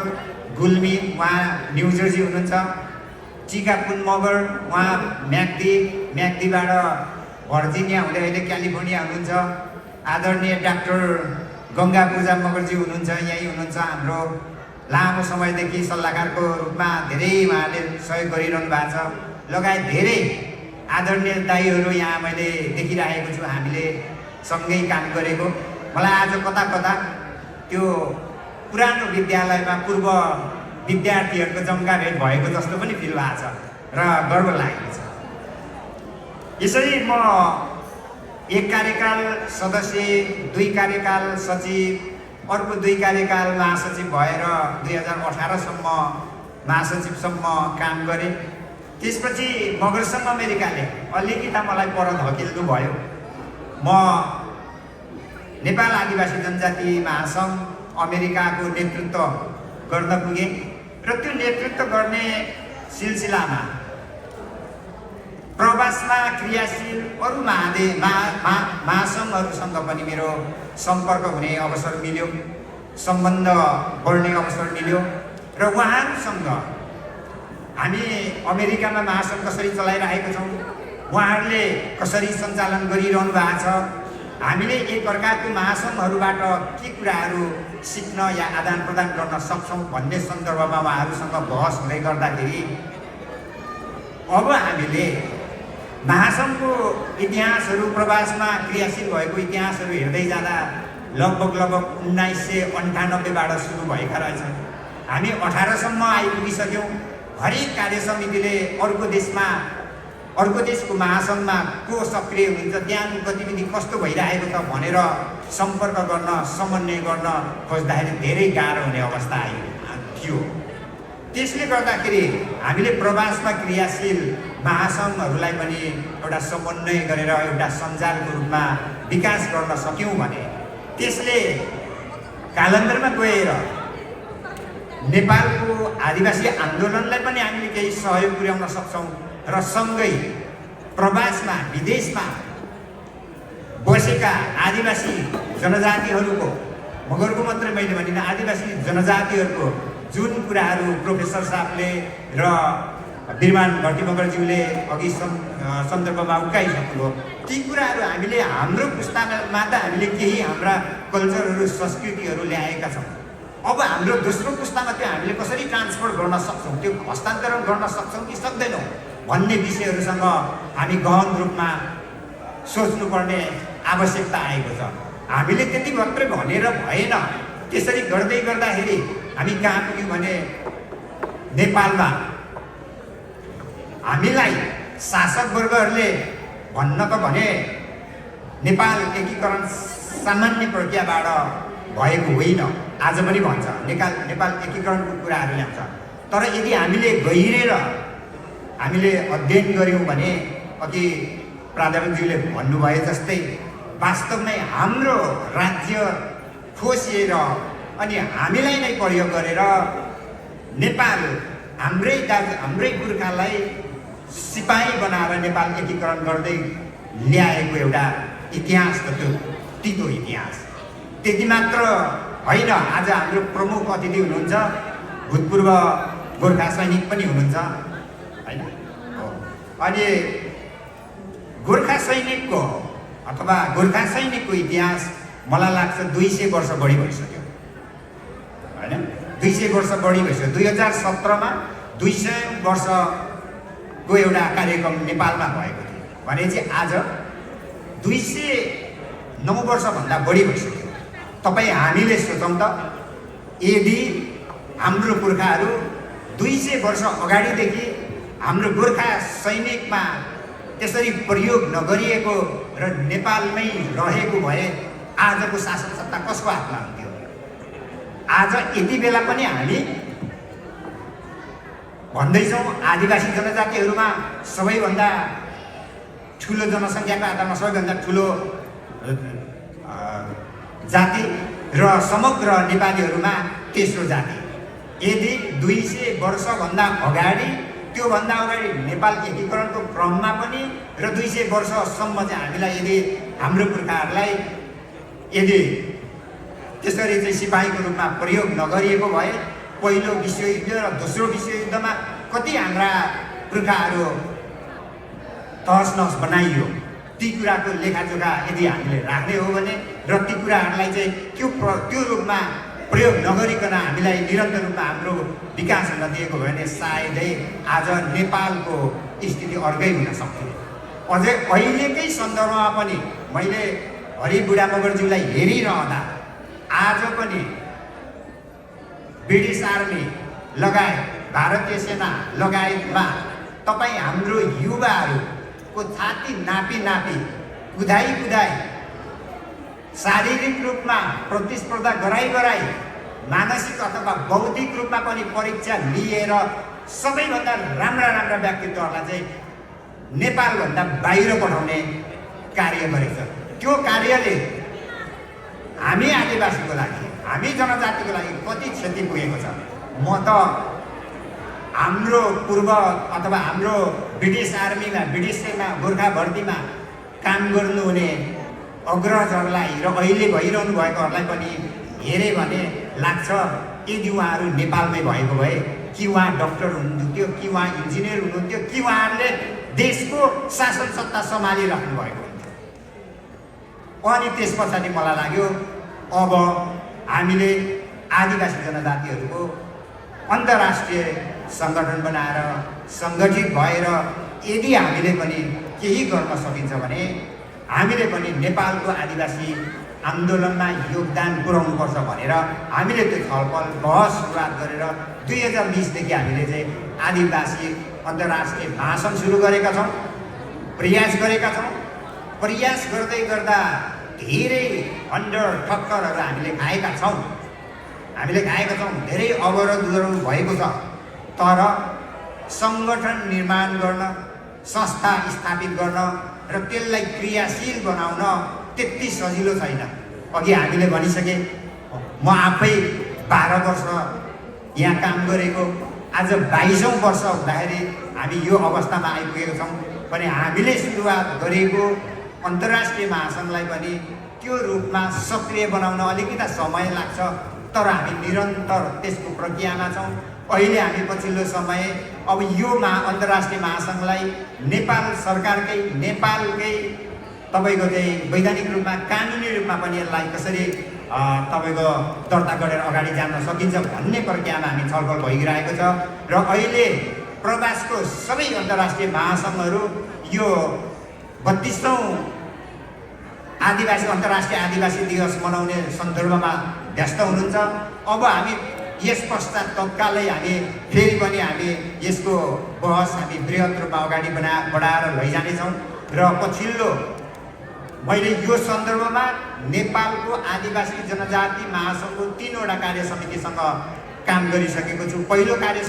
गुल्मी, उहाँ न्यू जर्सी हुनुहुन्छ। टिकापुन मगर, उहाँ म्याग्दीबाट भर्जिनिया हुँदै अहिले क्यालिफोर्निया हुनुहुन्छ। आदरणीय डाक्टर गङ्गा पूजा मगरजी हुनुहुन्छ, यहीँ हुनुहुन्छ। हाम्रो लामो समयदेखि सल्लाहकारको रूपमा धेरै उहाँले सहयोग गरिरहनु भएको छ। लगायत धेरै आदरणीय दाइहरू यहाँ मैले देखिरहेको छु, हामीले सँगै काम गरेको। मलाई आज कता त्यो पुरानो विद्यालयमा पूर्व विद्यार्थीहरूको जम्का भेट भएको जस्तो पनि फिल भएको छ र गर्व लागेको छ। यसरी म 1 कार्यकाल सदस्य, 2 कार्यकाल सचिव, अर्को 2 कार्यकाल महासचिव भएर 2018 सम्म महासचिवसम्म काम गरेँ। त्यसपछि मगर सङ्घ अमेरिकाले अलिकति मलाई पर धकेल्नु भयो। म नेपाल आदिवासी जनजाति महासङ्घ अमेरिकाको नेतृत्व गर्न पुगेँ र त्यो नेतृत्व गर्ने सिलसिलामा प्रवासमा क्रियाशील अरू महासङ्घहरूसँग पनि मेरो सम्पर्क हुने अवसर मिल्यो, सम्बन्ध बढ्ने अवसर मिल्यो र उहाँहरूसँग हामी अमेरिकामा महासङ्घ कसरी चलाइरहेको छौँ, उहाँहरूले कसरी सञ्चालन गरिरहनु भएको छ, हामीले एकअर्काको महासङ्घहरूबाट के कुराहरू सिक्न या आदान प्रदान गर्न सक्छौँ भन्ने सन्दर्भमा उहाँहरूसँग बहस हुँदै गर्दाखेरि अब हामीले महासङ्घको इतिहासहरू, प्रवासमा क्रियाशील भएको इतिहासहरू हेर्दै जाँदा लगभग 1998बाट सुरु भएका रहेछन्। हामी 18 सम्म आइपुगिसक्यौँ। हरेक कार्य समितिले अर्को देशमा अर्को देशको महासङ्घमा को सक्रिय हुनुहुन्छ, त्यहाँको गतिविधि कस्तो भइरहेको छ भनेर सम्पर्क गर्न, समन्वय गर्न खोज्दाखेरि धेरै गाह्रो हुने अवस्था थियो। त्यसले गर्दाखेरि हामीले प्रवासमा क्रियाशील महासङ्घहरूलाई पनि एउटा समन्वय गरेर एउटा सञ्जालको रूपमा विकास गर्न सक्यौँ भने त्यसले कालान्तरमा गएर नेपालको आदिवासी आन्दोलनलाई पनि हामीले केही सहयोग पुर्याउन सक्छौँ र सँगै प्रवासमा विदेशमा बसेका आदिवासी जनजातिहरूको, मगरको मात्रै मैले भनिनँ, आदिवासी जनजातिहरूको जुन कुराहरू प्रोफेसर साहबले र बिरमान भट्टी मगरज्यूले अघि सन्दर्भमा उकाइसक्नुभयो, ती कुराहरू हामीले हाम्रो पुस्तामा त हामीले केही हाम्रा कल्चरहरू, संस्कृतिहरू ल्याएका छौँ। अब हाम्रो दोस्रो पुस्तामा त्यो हामीले कसरी ट्रान्सफर गर्न सक्छौँ, त्यो हस्तान्तरण गर्न सक्छौँ कि सक्दैनौँ भन्ने विषयहरूसँग हामी गहन रूपमा सोच्नुपर्ने आवश्यकता आएको छ। हामीले त्यति मात्रै भनेर भएन। त्यसरी गर्दै गर्दाखेरि हामी कहाँ पुग्यौँ भने नेपालमा हामीलाई शासक वर्गहरूले भन्न त भने नेपाल एकीकरण सामान्य प्रक्रियाबाट भएको होइन, आज पनि भन्छ नेपाल एकीकरणको कुराहरू ल्याउँछ। तर यदि हामीले गहिरेर हामीले अध्ययन गऱ्यौँ भने अघि प्राध्यापकज्यूले भन्नुभए जस्तै वास्तवमै हाम्रो राज्य खोसिएर अनि हामीलाई नै प्रयोग गरेर नेपाल हाम्रै गोर्खालाई सिपाही बनाएर नेपाल एकीकरण गर्दै ल्याएको एउटा इतिहास त त्यो तितो इतिहास। त्यति मात्र होइन, आज हाम्रो प्रमुख अतिथि हुनुहुन्छ, भूतपूर्व गोर्खा सैनिक पनि हुनुहुन्छ होइन। अनि गोर्खा सैनिकको अथवा गोर्खा सैनिकको इतिहास मलाई लाग्छ 200 वर्ष बढी भइसक्यो होइन, 200 वर्ष बढी भइसक्यो। 2017मा 200 वर्षको एउटा कार्यक्रम नेपालमा भएको थियो भनेपछि आज 209 वर्षभन्दा बढी भइसक्यो। तपाईँ हामीले सोचौँ त, यदि हाम्रो पुर्खाहरू 200 वर्ष अगाडिदेखि हाम्रो गोर्खा सैनिकमा त्यसरी प्रयोग नगरिएको र नेपालमै रहेको भए आजको शासन सत्ता कसको हातमा हुन्थ्यो? आज यति बेला पनि हामी भन्दैछौँ आदिवासी जनजातिहरूमा सबैभन्दा ठुलो जनसङ्ख्याको आधारमा सबैभन्दा ठुलो जाति र समग्र नेपालीहरूमा तेस्रो जाति। यदि 200 वर्षभन्दा अगाडि, त्योभन्दा अगाडि नेपाल एकीकरणको क्रममा पनि र 200 वर्षसम्म चाहिँ हामीलाई यदि हाम्रो पुर्खाहरूलाई यदि त्यसरी चाहिँ सिपाहीको रूपमा प्रयोग नगरिएको भए पहिलो विश्वयुद्ध र दोस्रो विश्वयुद्धमा कति हाम्रा पुर्खाहरू तहस नहस बनाइयो, ती कुराको लेखाजोखा यदि हामीले राख्ने हो भने र ती कुराहरूलाई चाहिँ त्यो रूपमा प्रयोग नगरिकन हामीलाई निरन्तर रूपमा हाम्रो विकास हुन दिएको भयो भने सायदै आज नेपालको स्थिति अर्कै हुन सक्थ्यो। अझै अहिलेकै सन्दर्भमा पनि मैले हरि बुढा मगरज्यूलाई हेरिरहँदा आज पनि ब्रिटिस आर्मी लगायत भारतीय सेना लगायतमा तपाईँ हाम्रो युवाहरूको छाती नापी कुदाई शारीरिक रूपमा प्रतिस्पर्धा गराई मानसिक अथवा बौद्धिक रूपमा पनि परीक्षा लिएर सबैभन्दा राम्रा व्यक्तित्वहरूलाई चाहिँ नेपालभन्दा बाहिर पठाउने कार्य गरेको छ। त्यो कार्यले हामी आदिवासीको लागि, हामी जनजातिको लागि कति क्षति पुगेको छ। म त हाम्रो पूर्व अथवा हाम्रो ब्रिटिस आर्मीमा, ब्रिटिस सेना, गोर्खा भर्तीमा काम गर्नुहुने अग्रजहरूलाई र अहिले भइरहनु भएकोहरूलाई पनि हेरेँ भने लाग्छ यदि उहाँहरू नेपालमै भएको भए कि उहाँ डक्टर हुनुहुन्थ्यो, कि उहाँ इन्जिनियर हुनुहुन्थ्यो, कि उहाँहरूले देशको शासन सत्ता सम्हालिराख्नु भएको हुन्थ्यो। अनि त्यस पछाडि मलाई लाग्यो अब हामीले आदिवासी जनजातिहरूको अन्तर्राष्ट्रिय सङ्गठन बनाएर सङ्गठित भएर यदि हामीले पनि केही गर्न सकिन्छ भने हामीले पनि नेपालको आदिवासी आन्दोलनमा योगदान पुर्याउनुपर्छ भनेर हामीले त्यो छलफल बहस सुरुवात गरेर 2020 देखि हामीले चाहिँ आदिवासी अन्तर्राष्ट्रिय महासङ्घ सुरु गरेका छौँ। प्रयास गरेका छौँ। प्रयास गर्दै गर्दा धेरै अन्डर ठक्करहरू हामीले खाएका छौँ। धेरै अवरोधहरू भएको छ। तर सङ्गठन निर्माण गर्न, संस्था स्थापित गर्न र त्यसलाई क्रियाशील बनाउन त्यति सजिलो छैन। अघि हामीले भनिसके, म आफै 12 वर्ष यहाँ काम गरेको, आज 22औं वर्ष हुँदाखेरि हामी यो अवस्थामा आइपुगेको छौँ भने हामीले सुरुवात गरेको अन्तर्राष्ट्रिय महासङ्घलाई पनि त्यो रूपमा सक्रिय बनाउन अलिकति समय लाग्छ। तर हामी निरन्तर त्यसको प्रक्रियामा छौँ। अहिले हामी पछिल्लो समय अब यो अन्तर्राष्ट्रिय महासङ्घलाई नेपाल सरकारकै, नेपालकै तपाईँको चाहिँ वैधानिक रूपमा, कानुनी रूपमा पनि यसलाई कसरी तपाईँको दर्ता गरेर अगाडि जान सकिन्छ भन्ने प्रक्रियामा हामी छलफल भइरहेको छ। र अहिले प्रवासको सबै अन्तर्राष्ट्रिय महासङ्घहरू यो 32औं अन्तर्राष्ट्रिय आदिवासी दिवस मनाउने सन्दर्भमा व्यस्त हुनुहुन्छ। अब हामी यस पश्चात तत्कालै हामी फेरि पनि हामी यसको बहस हामी बृहत रूपमा अगाडि बढाएर लैजानेछौँ। र पछिल्लो मैले यो सन्दर्भमा नेपालको आदिवासी जनजाति महासङ्घको 3वटा कार्य समितिसँग काम गरिसकेको छु। पहिलो कार्य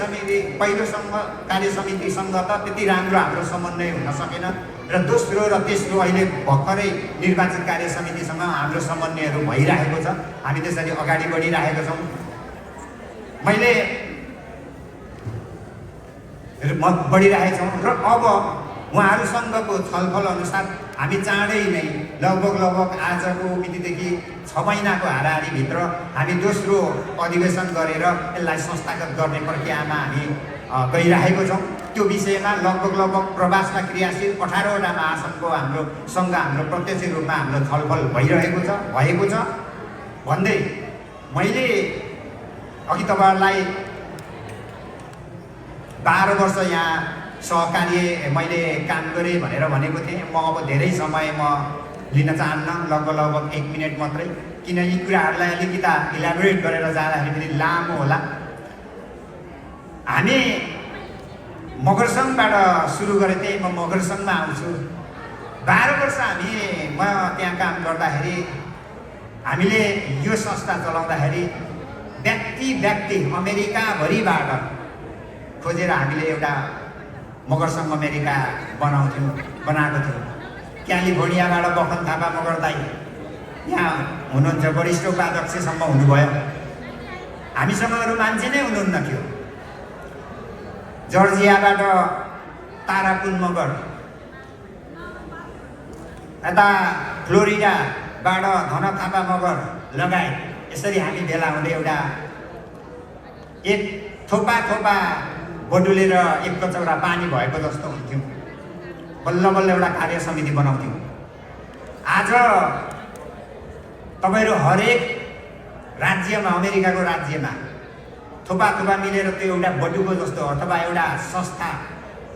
समितिसँग त त्यति राम्रो हाम्रो समन्वय हुन सकेन र दोस्रो र तेस्रो अहिले भर्खरै निर्वाचित कार्य समितिसँग हाम्रो समन्वयहरू भइरहेको छ। हामी त्यसरी अगाडि बढिरहेका छौँ। बढिरहेछौँ र अब उहाँहरूसँगको छलफल अनुसार हामी चाँडै नै लगभग आजको मितिदेखि 6 महिनाको हाराहारीभित्र हामी दोस्रो अधिवेशन गरेर यसलाई संस्थागत गर्ने प्रक्रियामा हामी गइरहेको छौँ। त्यो विषयमा लगभग प्रवासमा क्रियाशील 18वटा महासङ्घको हाम्रो प्रत्यक्ष रूपमा हाम्रो छलफल भएको छ भन्दै मैले अघि तपाईँहरूलाई 12 वर्ष यहाँ सहकार्य मैले काम गरेँ भनेर भनेको थिएँ। म अब धेरै समय लिन चाहन्न, लगभग 1 मिनट मात्रै, किन यी कुराहरूलाई अलिकति इलाबोरेट गरेर जाँदाखेरि फेरि लामो होला। हामी मगरसङ्घबाट सुरु गरेको थिएँ, म मगरसङ्घमा आउँछु। 12 वर्ष म त्यहाँ काम गर्दाखेरि हामीले यो संस्था चलाउँदाखेरि व्यक्ति अमेरिकाभरिबाट खोजेर हामीले एउटा मगरसङ्घ अमेरिका बनाएको थियौँ। क्यालिफोर्नियाबाट बखन थापा मगर दाइ यहाँ हुनुहुन्छ, वरिष्ठ उपाध्यक्षसम्म हुनुभयो। हामीसँग अरू मान्छे नै हुनुहुन्न थियो। जर्जियाबाट तारापुन मगर, यता फ्लोरिडाबाट धन थापा मगर लगायत यसरी हामी भेला हुँदै एउटा एक थोपा बडुलेर एक कचौरा पानी भएको जस्तो हुन्थ्यौँ। बल्ल एउटा कार्य समिति बनाउँथ्यौँ। आज तपाईँहरू हरेक राज्यमा, अमेरिकाको राज्यमा थोपा मिलेर त्यो एउटा बटुको जस्तो अथवा एउटा संस्था,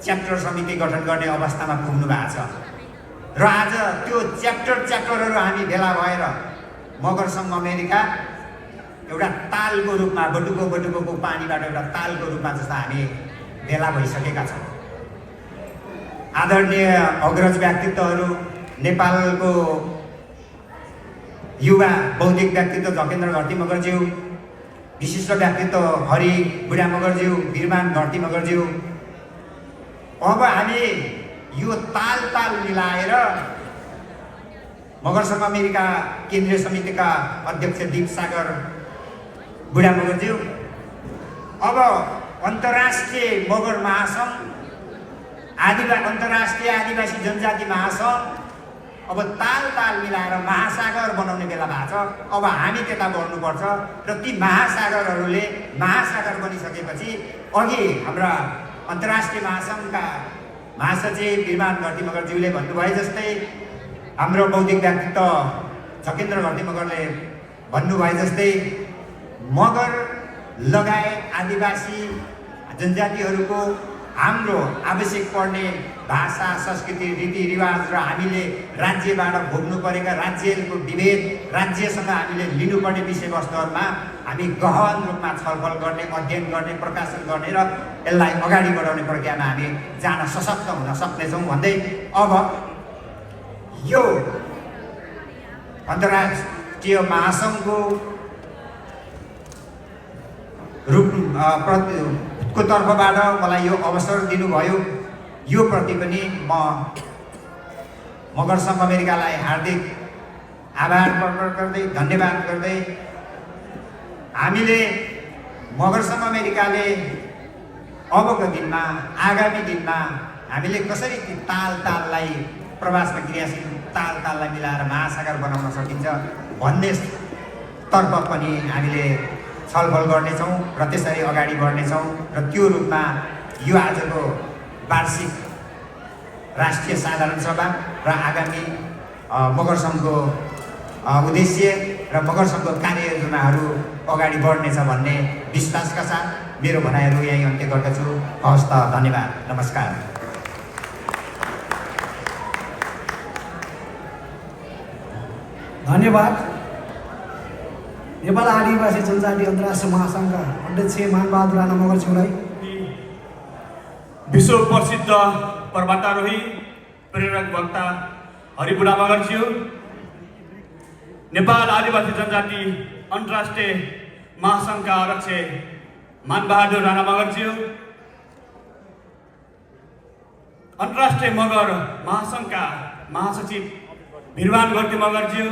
च्याप्टर समिति गठन गर्ने अवस्थामा पुग्नु भएको छ। र आज त्यो च्याप्टरहरू हामी भेला भएर मगरसङ्घ अमेरिका एउटा तालको रूपमा, बटुको पानीबाट एउटा तालको रूपमा जस्तो हामी भेला भइसकेका छौँ। आदरणीय अग्रज व्यक्तित्वहरू, नेपालको युवा बौद्धिक व्यक्तित्व झकेन्द्र घरती मगरज्यू, विशिष्ट व्यक्तित्व हरि बुढा मगरज्यू, वीरमान घरती मगरज्यू, अब हामी यो ताल मिलाएर मगरसङ्घ अमेरिका केन्द्रीय समितिका अध्यक्ष दीप सागर बुढा मगरज्यू, अब अन्तर्राष्ट्रिय मगर महासङ्घ, अन्तर्राष्ट्रिय आदिवासी जनजाति महासङ्घ अब ताल मिलाएर महासागर बनाउने बेला भएको छ। अब हामी त्यता बढ्नुपर्छ र ती महासागरहरूले महासागर बनिसकेपछि अघि हाम्रा अन्तर्राष्ट्रिय महासङ्घका महासचिव वीरमान घरती मगरज्यूले भन्नुभए जस्तै, हाम्रो बौद्धिक व्यक्तित्व झकेन्द्र घरती मगरले भन्नुभए जस्तै, मगर लगायत आदिवासी जनजातिहरूको हाम्रो आवश्यक पर्ने भाषा, संस्कृति, रीतिरिवाज र हामीले राज्यबाट भोग्नु परेका राज्यहरूको विभेद, राज्यसँग हामीले लिनुपर्ने विषयवस्तुहरूमा हामी गहन रूपमा छलफल गर्ने, अध्ययन गर्ने, प्रकाशन गर्ने र यसलाई अगाडि बढाउने प्रक्रियामा हामी जान सशक्त हुन सक्नेछौँ भन्दै अब यो अन्तर्राष्ट्रिय महासङ्घको को तर्फबाट मलाई यो अवसर दिनुभयो, यो प्रति पनि म मगर सङ्घ अमेरिकालाई हार्दिक आभार प्रकट गर्दै धन्यवाद गर्दै हामीले मगर सङ्घ अमेरिकाले अबको दिनमा, आगामी दिनमा हामीले कसरी ती ताललाई प्रवासमा क्रियाशील ताललाई मिलाएर महासागर बनाउन सकिन्छ भन्ने तर्फ पनि हामीले छलफल गर्नेछौँ र त्यसरी अगाडि बढ्नेछौँ र त्यो रूपमा यो आजको वार्षिक राष्ट्रिय साधारण सभा र आगामी मगर सङ्घको उद्देश्य र मगर सङ्घको कार्ययोजनाहरू अगाडि बढ्नेछ भन्ने विश्वासका साथ मेरो भनाइहरू यहीँ अन्त्य गर्दछु। हवस् त, धन्यवाद, नमस्कार। धन्यवाद। नेपाल आदिवासी जनजाति अन्तर्राष्ट्रिय महासङ्घका अध्यक्ष मानबहादुर राणा मगरज्यूलाई, विश्व प्रसिद्ध पर्वतारोही प्रेरक वक्ता हरिबुढा मगरज्यू, नेपाल आदिवासी जनजाति अन्तर्राष्ट्रिय महासङ्घका अध्यक्ष मानबहादुर राणा मगरज्यू, अन्तर्राष्ट्रिय मगर महासङ्घका महासचिव भिरवान गर्दी मगरज्यू,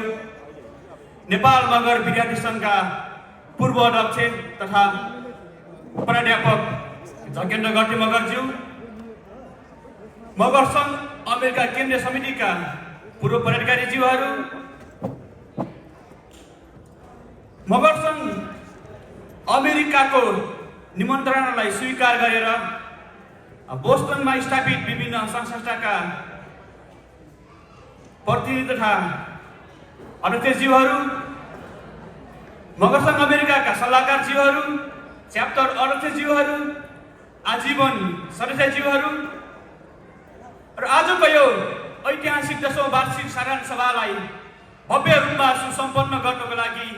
नेपाल मगर विद्यार्थी सङ्घका पूर्व अध्यक्ष तथा प्राध्यापक झकेन्द्र गर्दी मगरज्यू, मगर सङ्घ अमेरिका केन्द्रीय समितिका पूर्व पदाधिकारीज्यूहरू, मगर सङ्घ अमेरिकाको निमन्त्रणालाई स्वीकार गरेर बोस्टनमा स्थापित विभिन्न सङ्घ-संस्थाका प्रतिनिधि तथा अध्यक्षज्यूहरू, मगर सङ्घ अमेरिकाका सल्लाहकारज्यूहरू, च्याप्टर अध्यक्षज्यूहरू, आजीवन सदस्यज्यूहरू र आजको यो ऐतिहासिक 10औं वार्षिक साधारण सभालाई भव्य रूपमा सुसम्पन्न गर्नको लागि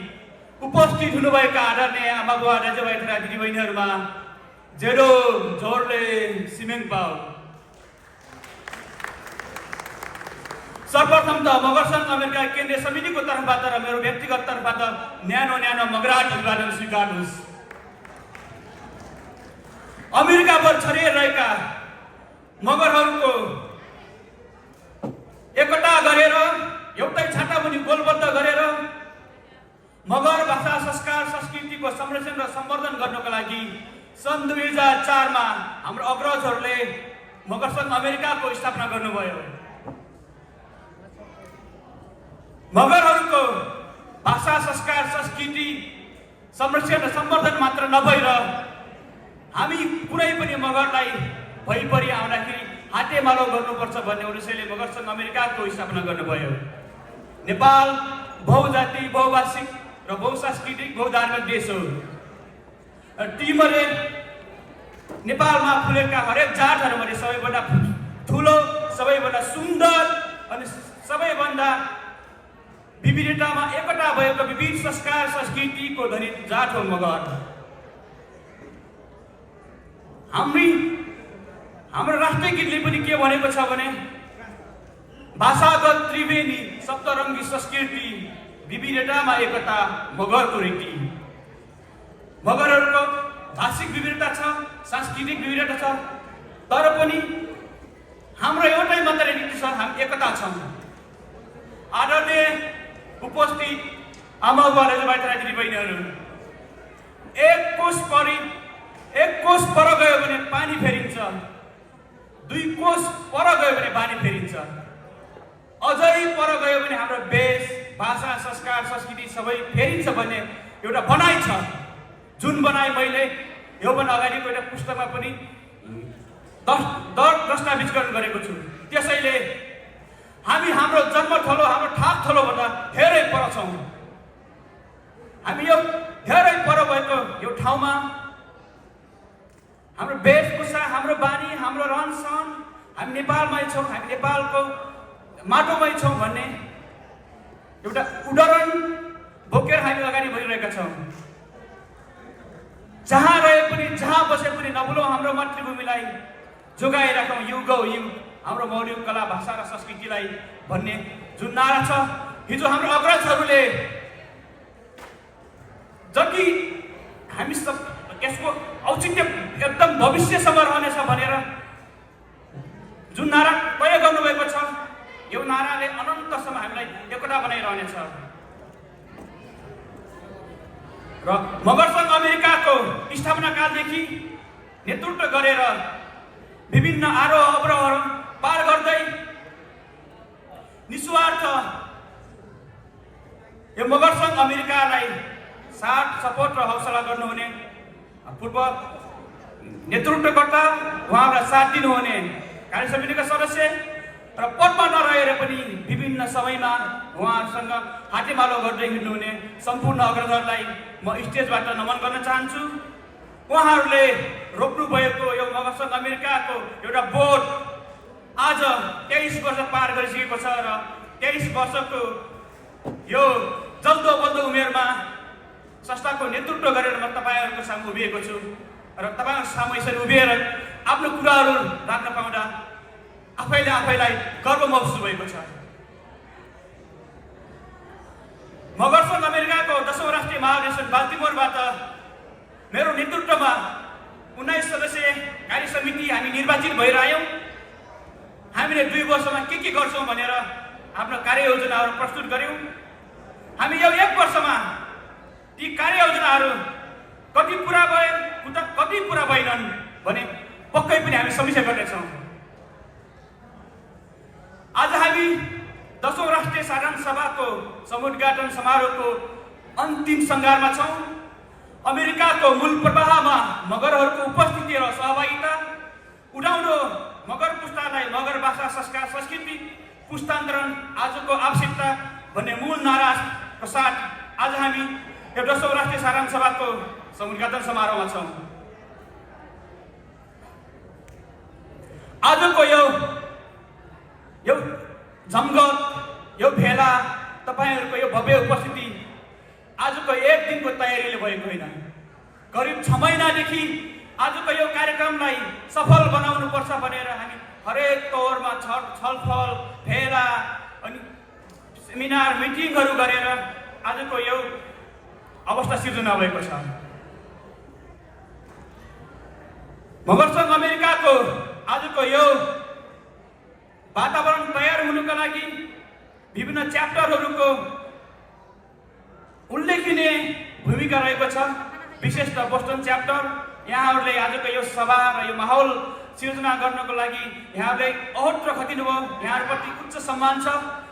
उपस्थित हुनुभएका आदरणीय आमा बुवा दाजुभाइ तथा दिदीबहिनीहरूमा जेरो जोरले सिमेङ पाओ। सर्वप्रथम त मगर सङ्घ अमेरिका केन्द्रीय समितिको तर्फबाट र मेरो व्यक्तिगत तर्फबाट न्यानो मगराट अभिवादन स्वीकार्नुहोस्। अमेरिकाभर छरिएर रहेका मगरहरूको एकता गरेर, एउटै छातामुनि गोलबद्ध गरेर मगर भाषा, संस्कार, संस्कृतिको संरक्षण र सम्वर्धन गर्नको लागि सन् 2004 मा हाम्रो अग्रजहरूले मगर सङ्घ अमेरिकाको स्थापना गर्नुभयो। मगरहरूको भाषा, संस्कार, संस्कृति संरक्षण र सम्वर्धन मात्र नभएर हामी कुनै पनि मगरलाई भइपरि आउँदाखेरि हातेमालो गर्नुपर्छ भन्ने उद्देश्यले मगर सङ्घ अमेरिकाको स्थापना गर्नुभयो। नेपाल बहुजाति, बहुभाषिक र बहुसांस्कृतिक, बहुधार्मिक देश हो। तीमध्ये नेपालमा फुलेका हरेक जातहरूमध्ये सबैभन्दा ठुलो, सबैभन्दा सुन्दर अनि सबैभन्दा विविधतामा एकता भएको विविध संस्कार संस्कृतिको धनी जात हो मगर। हाम्रो राष्ट्रिय गीतले पनि के भनेको छ भने भाषागत त्रिवेणी सप्तरङ्गी संस्कृति विविधतामा एकता मगरको रीति। मगरहरूको भाषिक विविधता छ, सांस्कृतिक विविधता छ, तर पनि हाम्रो एउटै मात्रै रीति छ, हामी एकता छौँ। आदरणीय उपस्थित आमा बुवा दाजुभाइ तथा दिदीबहिनीहरू, एक कोस पर गयो भने पानी फेरिन्छ, 2 कोस पर गयो भने पानी फेरिन्छ, अझै पर गयो भने हाम्रो वेश, भाषा, संस्कार, संस्कृति सबै फेरिन्छ भन्ने एउटा भनाइ छ, जुन भनाइ मैले योभन्दा अगाडिको एउटा पुस्तकमा पनि दस्तावेजीकरण गरेको छु। त्यसैले हामी हाम्रो जन्मथलो, हाम्रो ठाकथलोभन्दा धेरै पर छौँ। हामी यो धेरै पर भएको यो ठाउँमा हाम्रो वेशभूषा, हाम्रो बानी, हाम्रो रहनसहन, हामी नेपालमै छौँ, हामी नेपालको माटोमै छौँ भन्ने एउटा उदाहरण बोकेर हामी अगाडि बढिरहेका छौँ। जहाँ रहे पनि जहाँ बसे पनि नभुलौँ हाम्रो मातृभूमिलाई, जोगाइराखौँ युगौँ युग हाम्रो मौलिक कला भाषा र संस्कृतिलाई भन्ने जुन नारा छ, हिजो हाम्रो अग्रजहरूले जति हामी सब यसको औचित्य एकदम भविष्यसम्म रहनेछ भनेर जुन नारा तय गर्नुभएको छ, यो नाराले अनन्तसम्म हामीलाई एकता बनाइरहनेछ। र मगर सङ्घ अमेरिकाको स्थापना कालदेखि नेतृत्व गरेर विभिन्न आरोह अवरोहहरू पार गर्दै निस्वार्थ यो मगर सङ्घ अमेरिकालाई साथ सपोर्ट र हौसला गर्नुहुने पूर्व नेतृत्वकर्ता, उहाँहरूलाई साथ दिनुहुने कार्य समितिका सदस्य र पदमा नरहेर पनि विभिन्न समयमा उहाँहरूसँग हातेमालो गर्दै हिँड्नुहुने सम्पूर्ण अग्रजहरूलाई म स्टेजबाट नमन गर्न चाहन्छु। उहाँहरूले रोक्नुभएको यो मगर सङ्घ अमेरिकाको एउटा बोर्ड आज 23 वर्ष पार गरिसकेको छ र 23 वर्षको यो जल्दो बल्दो उमेरमा संस्थाको नेतृत्व गरेर म तपाईँहरूको सामु उभिएको छु र तपाईँहरूको सामु यसरी उभिएर आफ्नो कुराहरू राख्न पाउँदा आफैलाई गर्व महसुस भएको छ। मगर सङ्घ अमेरिकाको 10औं राष्ट्रिय महाधिवेशन बाल्टिमोरबाट मेरो नेतृत्वमा 19 सदस्यीय कार्य समिति हामी निर्वाचित भएर आयौँ। हामीले 2 वर्षमा के गर्छौँ भनेर आफ्नो कार्ययोजनाहरू प्रस्तुत गर्यौँ। हामी यो 1 वर्षमा ती कार्ययोजनाहरू कति पुरा भए कति पुरा भएनन् भने पक्कै पनि हामी समीक्षा गर्नेछौँ। आज हामी 10औं राष्ट्रिय साधारण सभाको समुद्घाटन समारोहको अन्तिम सङ्घारमा छौँ। अमेरिकाको मूल प्रवाहमा मगरहरूको उपस्थिति र सहभागिता, उठाउनु मगर पुस्तालाई मगर भाषा संस्कार संस्कृति पुस्तान्तरण आजको आवश्यकता भन्ने मूल नाराको साथ आज हामी यो 10औं राष्ट्रिय साधारण सभाको समुद्घाटन समारोहमा छौँ। आजको यो जमघट, यो भेला, तपाईँहरूको यो भव्य उपस्थिति आजको 1 दिनको तयारीले भएको होइन। करिब 6 महिनादेखि आजको यो कार्यक्रमलाई सफल बनाउनुपर्छ भनेर हामी हरेक तौरमा छलफल, भेला अनि सेमिनार मिटिङहरू गरेर आजको यो अवस्था सिर्जना भएको छ। मगर सङ्घ अमेरिकाको आजको यो वातावरण तयार हुनुका लागि विभिन्न च्याप्टरहरूको उल्लेखनीय भूमिका रहेको छ। विशेष त बोस्टन च्याप्टर, यहाँहरूले आजको यो सभा र यो माहौल सिर्जना गर्नको लागि यहाँहरूले अहोत्र खटिनुभयो, यहाँहरूप्रति उच्च सम्मान छ।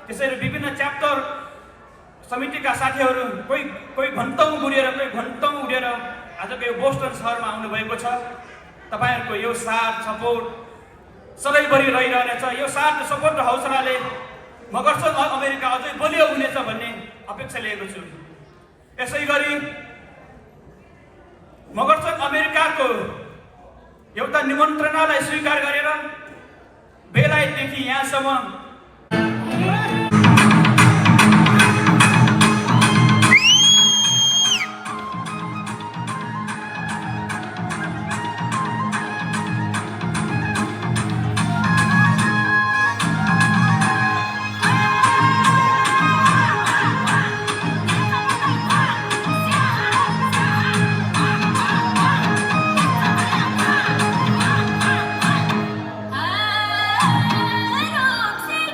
त्यसैले विभिन्न च्याप्टर समितिका साथीहरू कोही घन्टौँ गुडेर कोही घन्टौँ उडेर आजको यो बोस्टन सहरमा आउनुभएको छ। तपाईँहरूको यो साथ सपोर्ट सधैँभरि रहिरहनेछ। यो साथ सपोर्ट र हौसलाले मगर सङ्घ अमेरिका अझै बलियो हुनेछ भन्ने अपेक्षा लिएको छु। यसै गरी मगर सङ्घ अमेरिकाको एउटा निमन्त्रणालाई स्वीकार गरेर बेलायतदेखि यहाँसम्म I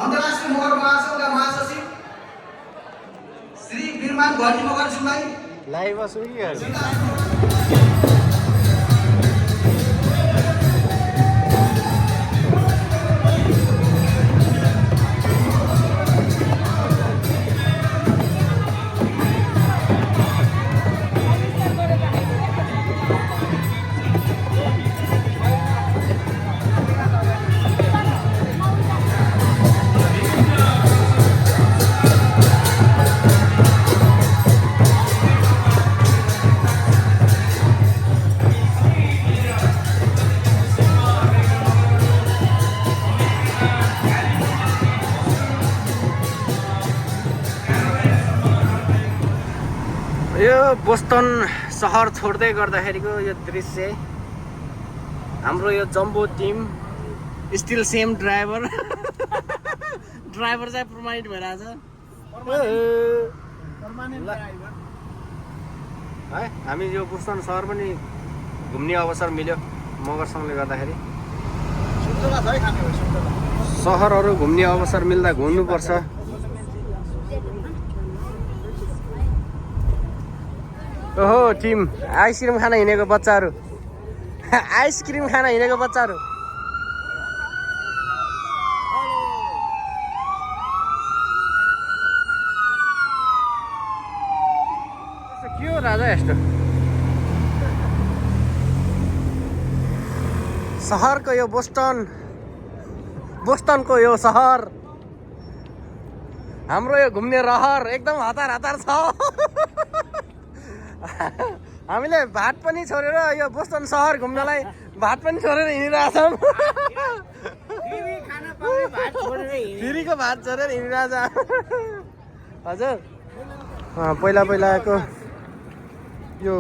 अन्तर्राष्ट्रिय मगर महासङ्घका महासचिव श्री बिरमान घटी मगरज्यूलाई लाइभ बसौँ कि यो बोस्टन सहर छोड्दै गर्दाखेरिको यो दृश्य हाम्रो यो jumbo team still same driver driver चाहिँ प्रमाणित भइरहेछ है। हामी यो बोस्टन सहर पनि घुम्ने अवसर मिल्यो मगरसँगले गर्दाखेरि। सहरहरू घुम्ने अवसर मिल्दा घुम्नुपर्छ। ओहो टिम आइसक्रिम खान हिँडेको बच्चाहरू आइसक्रिम खान हिँडेको बच्चाहरू के हो राजा यस्तो सहरको यो बोस्टनको यो सहर हाम्रो यो घुम्ने रहर एकदम हतार हतार छ। हामीले भात पनि छोडेर यो बोस्टन सहर घुम्नलाई भात पनि छोडेर हिँडिरहेछौँ। फेरिको भात छोडेर हिँडिरहेछ हजुर। पहिलाको यो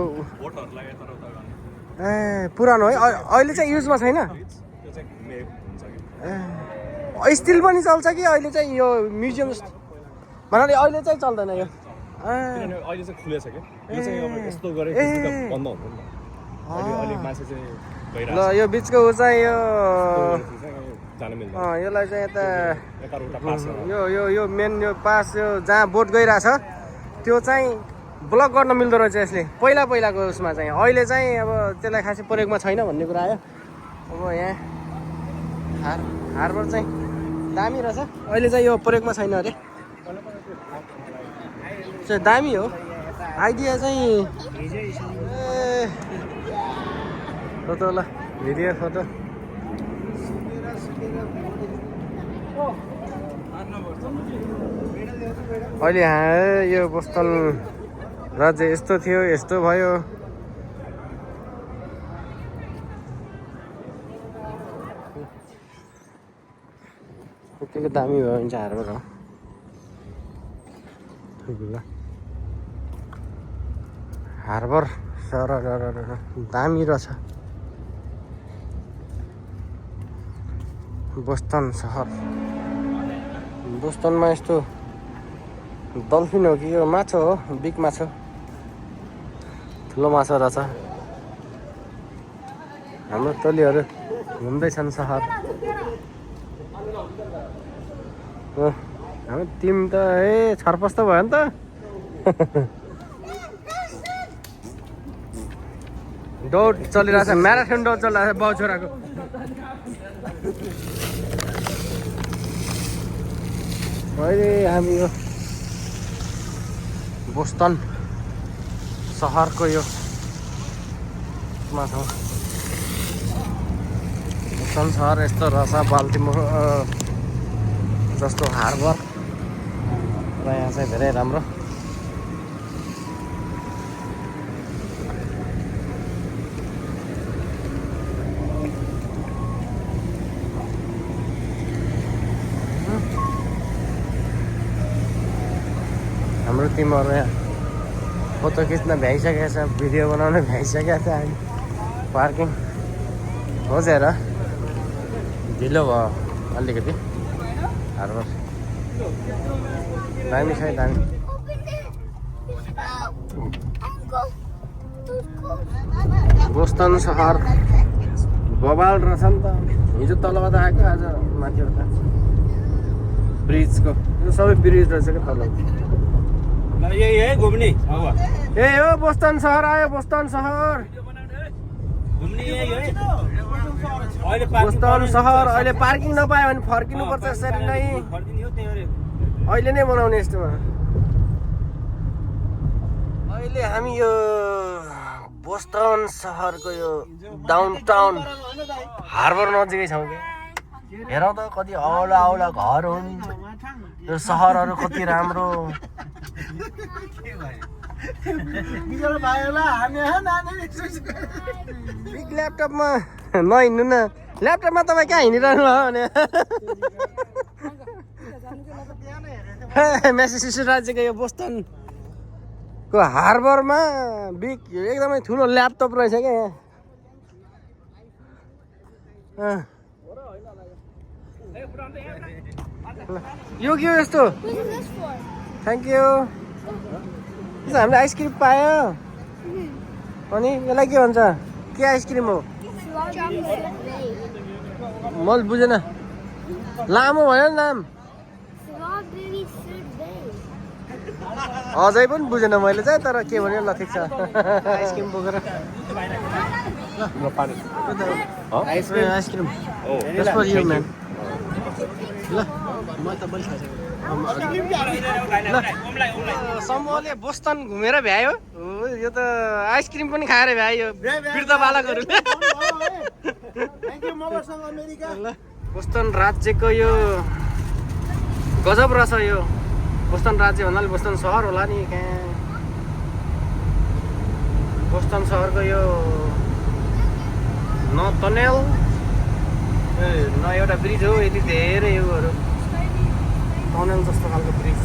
ए पुरानो है अहिले चाहिँ युजमा छैन। स्टिल पनि चल्छ कि अहिले चाहिँ यो म्युजियम भन्नाले अहिले चाहिँ चल्दैन यो अहिले चाहिँ खुलेछ क्या यो चाहिँ अब यस्तो गरेपछि त बन्द हुँदैन नि अहिले अहिले मान्छे चाहिँ ल यो बिचको उ चाहिँ यो जान मिल्दैन यसलाई चाहिँ यता एकाउटा पास यो यो यो मेन यो पास यो जहाँ बोट गइरहेछ त्यो चाहिँ ब्लक गर्न मिल्दो रहेछ यसले पहिलाको उसमा चाहिँ। अहिले चाहिँ अब त्यसलाई खासै प्रयोगमा छैन भन्ने कुरा आयो। अब यहाँ हार्बर चाहिँ दामी रहेछ अहिले चाहिँ यो प्रयोगमा छैन अरे चाहिँ दामी हो आइडिया चाहिँ फोटो ल भिडियो फोटो अहिले यो बोस्टन राज्य यस्तो थियो यस्तो भयो। त्यतिको दामी भयो भने चाहिँ हार्बर हो हार्बर सर दामी रहेछ बोस्टन सहर। बोस्टनमा यस्तो डल्फिन हो कि यो माछा हो बिग माछा ठुलो माछा रहेछ। हाम्रो टोलीहरू घुम्दैछन् सहर। हाम्रो टिम त छरपस्ट भयो नि त दौड चलिरहेछ म्याराथन दौड चलिरहेछ बाउ छोराको। अहिले हामी यो बोस्टन सहरको यो मा छौँ। बोस्टन सहर यस्तो रहेछ बाल्टिमोर जस्तो हार्बर र यहाँ चाहिँ धेरै राम्रो। हाम्रो टिमहरू यहाँ फोटो खिच्न भ्याइसकेको छ, भिडियो बनाउन भ्याइसकेको छ। हामी पार्किङ खोजेर ढिलो भयो अलिकति। हार्बर दामी छ दामी। बोस्टन सहर बबाल रहेछ नि त। हिजो तलबाट आएको, आज माथिबाट ब्रिजको यो सबै ब्रिज रहेछ क्या तल। यही है घुम्ने अब ए हो बोस्टन सहर आयो, बोस्टन सहर। घुम्ने यही है अहिले बोस्टन सहर अहिले पार्किङ नपायो भने फर्किनुपर्छ यसरी नै। फर्किने हो त्यही भएर अहिले नै बनाउने यस्तोमा। अहिले हामी यो बोस्टन सहरको यो डाउनटाउन हार्बर नजिकै छौँ कि। हेरौँ त कति औला औला घर हुन्, यो सहरहरू कति राम्रो। बिग ल्यापटपमा नहिँड्नु न, ल्यापटपमा तपाईँ कहाँ हिँडिरहनु भयो भने। मेसाचुसेट्स राज्यको यो बोस्टनको हार्बरमा बिग एकदमै ठुलो ल्यापटप रहेछ क्या यहाँ। यो के हो यस्तो? Thank you. हामीले आइसक्रिम पायो। अनि यसलाई के भन्छ? के आइसक्रिम हो? मैले बुझेन, लामो भयो नि नाम। अझै पनि बुझेन मैले चाहिँ, तर के भन्यो ल ठिक छ। आइसक्रिम बोकेर आइसक्रिम ल म त पनि खाएको समूहले बोस्टन घुमेर भ्यायो। यो त आइसक्रिम पनि खाएर भ्यायो वृद्ध बालकहरूले। बोस्टन राज्यको यो गजब रहेछ। यो बोस्टन राज्य भन्नाले बोस्टन सहर होला नि कहाँ। बोस्टन सहरको यो न टनेल न एउटा ब्रिज हो, यति धेरै योहरू टनल जस्तो खालको ब्रिज।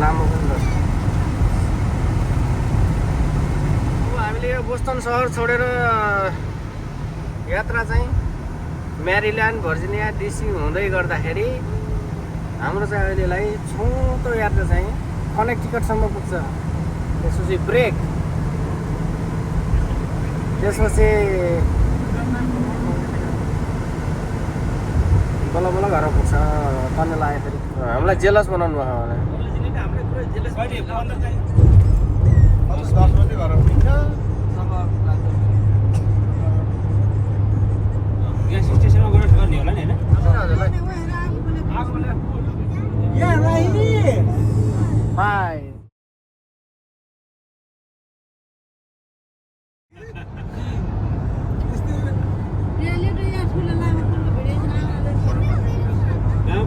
लामो पनि रहेछ। हामीले यो बोस्टन सहर छोडेर यात्रा चाहिँ म्यारिल्यान्ड, भर्जिनिया, डिसी हुँदै गर्दाखेरि हाम्रो चाहिँ अहिलेलाई छोटो यात्रा चाहिँ कनेक्टिकटसम्म पुग्छ। त्यसपछि ब्रेक, त्यसपछि बल्ल बल्ल घर पुग्छ। टनल आयो फेरि हामीलाई जेलस बनाउनु भयो भने। ग्यास स्टेसनमा गएर गर्ने होला नि होइन? बाई।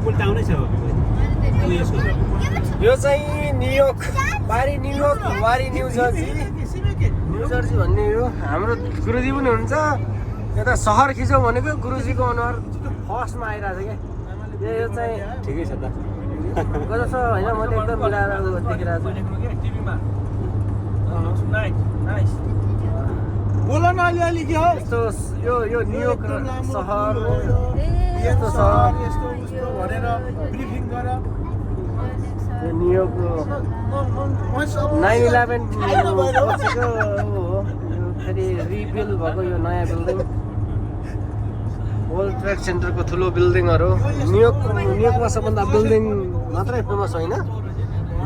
पुल त आउँदैछ यो चाहिँ न्युयोर्क बारी, न्युयोर्क वारी, न्यू जर्सी भन्ने हो। हाम्रो गुरुजी पनि हुनुहुन्छ यता। सहर खिचौँ भनेको गुरुजीको अनुहार फर्स्टमा आइरहेको छ क्या। यो चाहिँ ठिकै छ त गजब छ होइन? मैले एकदम मिलाएर देखिरहेको छु। बोल न अलिअलि के हो यस्तो यो न्युयोर्क सहर यस्तो सहर भनेर ब्रिफिङ गर। यो न्युयोर्कको 9/11 बसेको हो। फेरि रिबिल्ड भएको यो नयाँ बिल्डिङ, वर्ल्ड ट्रेड सेन्टरको ठुलो बिल्डिङहरू। न्युयोर्कमा सबभन्दा बिल्डिङ मात्रै फेमस होइन,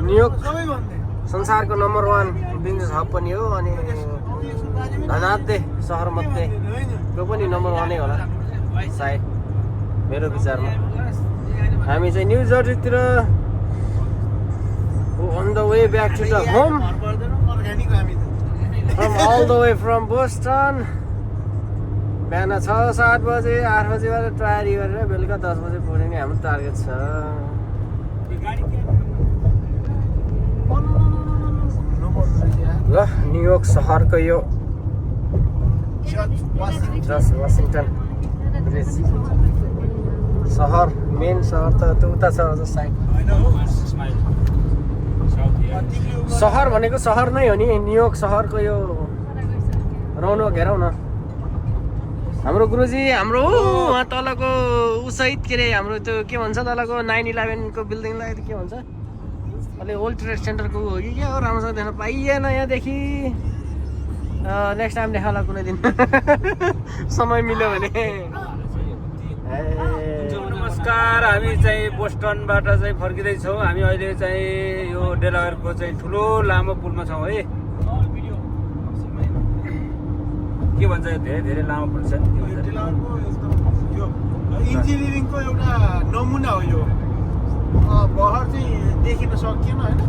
न्युयोर्क संसारको नम्बर 1 बिजनेस हब पनि हो। अनि धनाढ्य सहरमध्ये त्यो पनि नम्बर 1 नै होला सायद मेरो विचारमा। हामी चाहिँ new जर्सीतिर on the way back to the home from all the way from Boston। बिहान 6-7 बजे 8 बजेबाट तयारी गरेर बेलुका 10 बजे पुग्ने हाम्रो टार्गेट छ। ल न्युयोर्क सहरको यो जर्ज वासिङटन ब्रिज सहर मेन सहर त त्यो उता छ अझ साइड सहर भनेको सहर नै हो नि न्युयोर्क सहरको यो रौनक हेरौँ न हाम्रो गुरुजी हाम्रो उहाँ तलको उसहित के अरे हाम्रो त्यो के भन्छ तलको 9/11 को बिल्डिङलाई के भन्छ अलि ओल्ड ट्रेड सेन्टरको हो कि क्या हो राम्रोसँग देख्न पाइएन यहाँदेखि नेक्स्ट टाइम देखाला कुनै दिन समय मिल्यो भने नमस्कार हामी चाहिँ बोस्टनबाट चाहिँ फर्किँदैछौँ हामी अहिले चाहिँ यो डेलावेयरको चाहिँ ठुलो लामो पुलमा छौँ है के भन्छ धेरै धेरै लामो पुल छ इन्जिनियरिङको एउटा नमुना हो यो बहर चाहिँ देखिन सकिएन होइन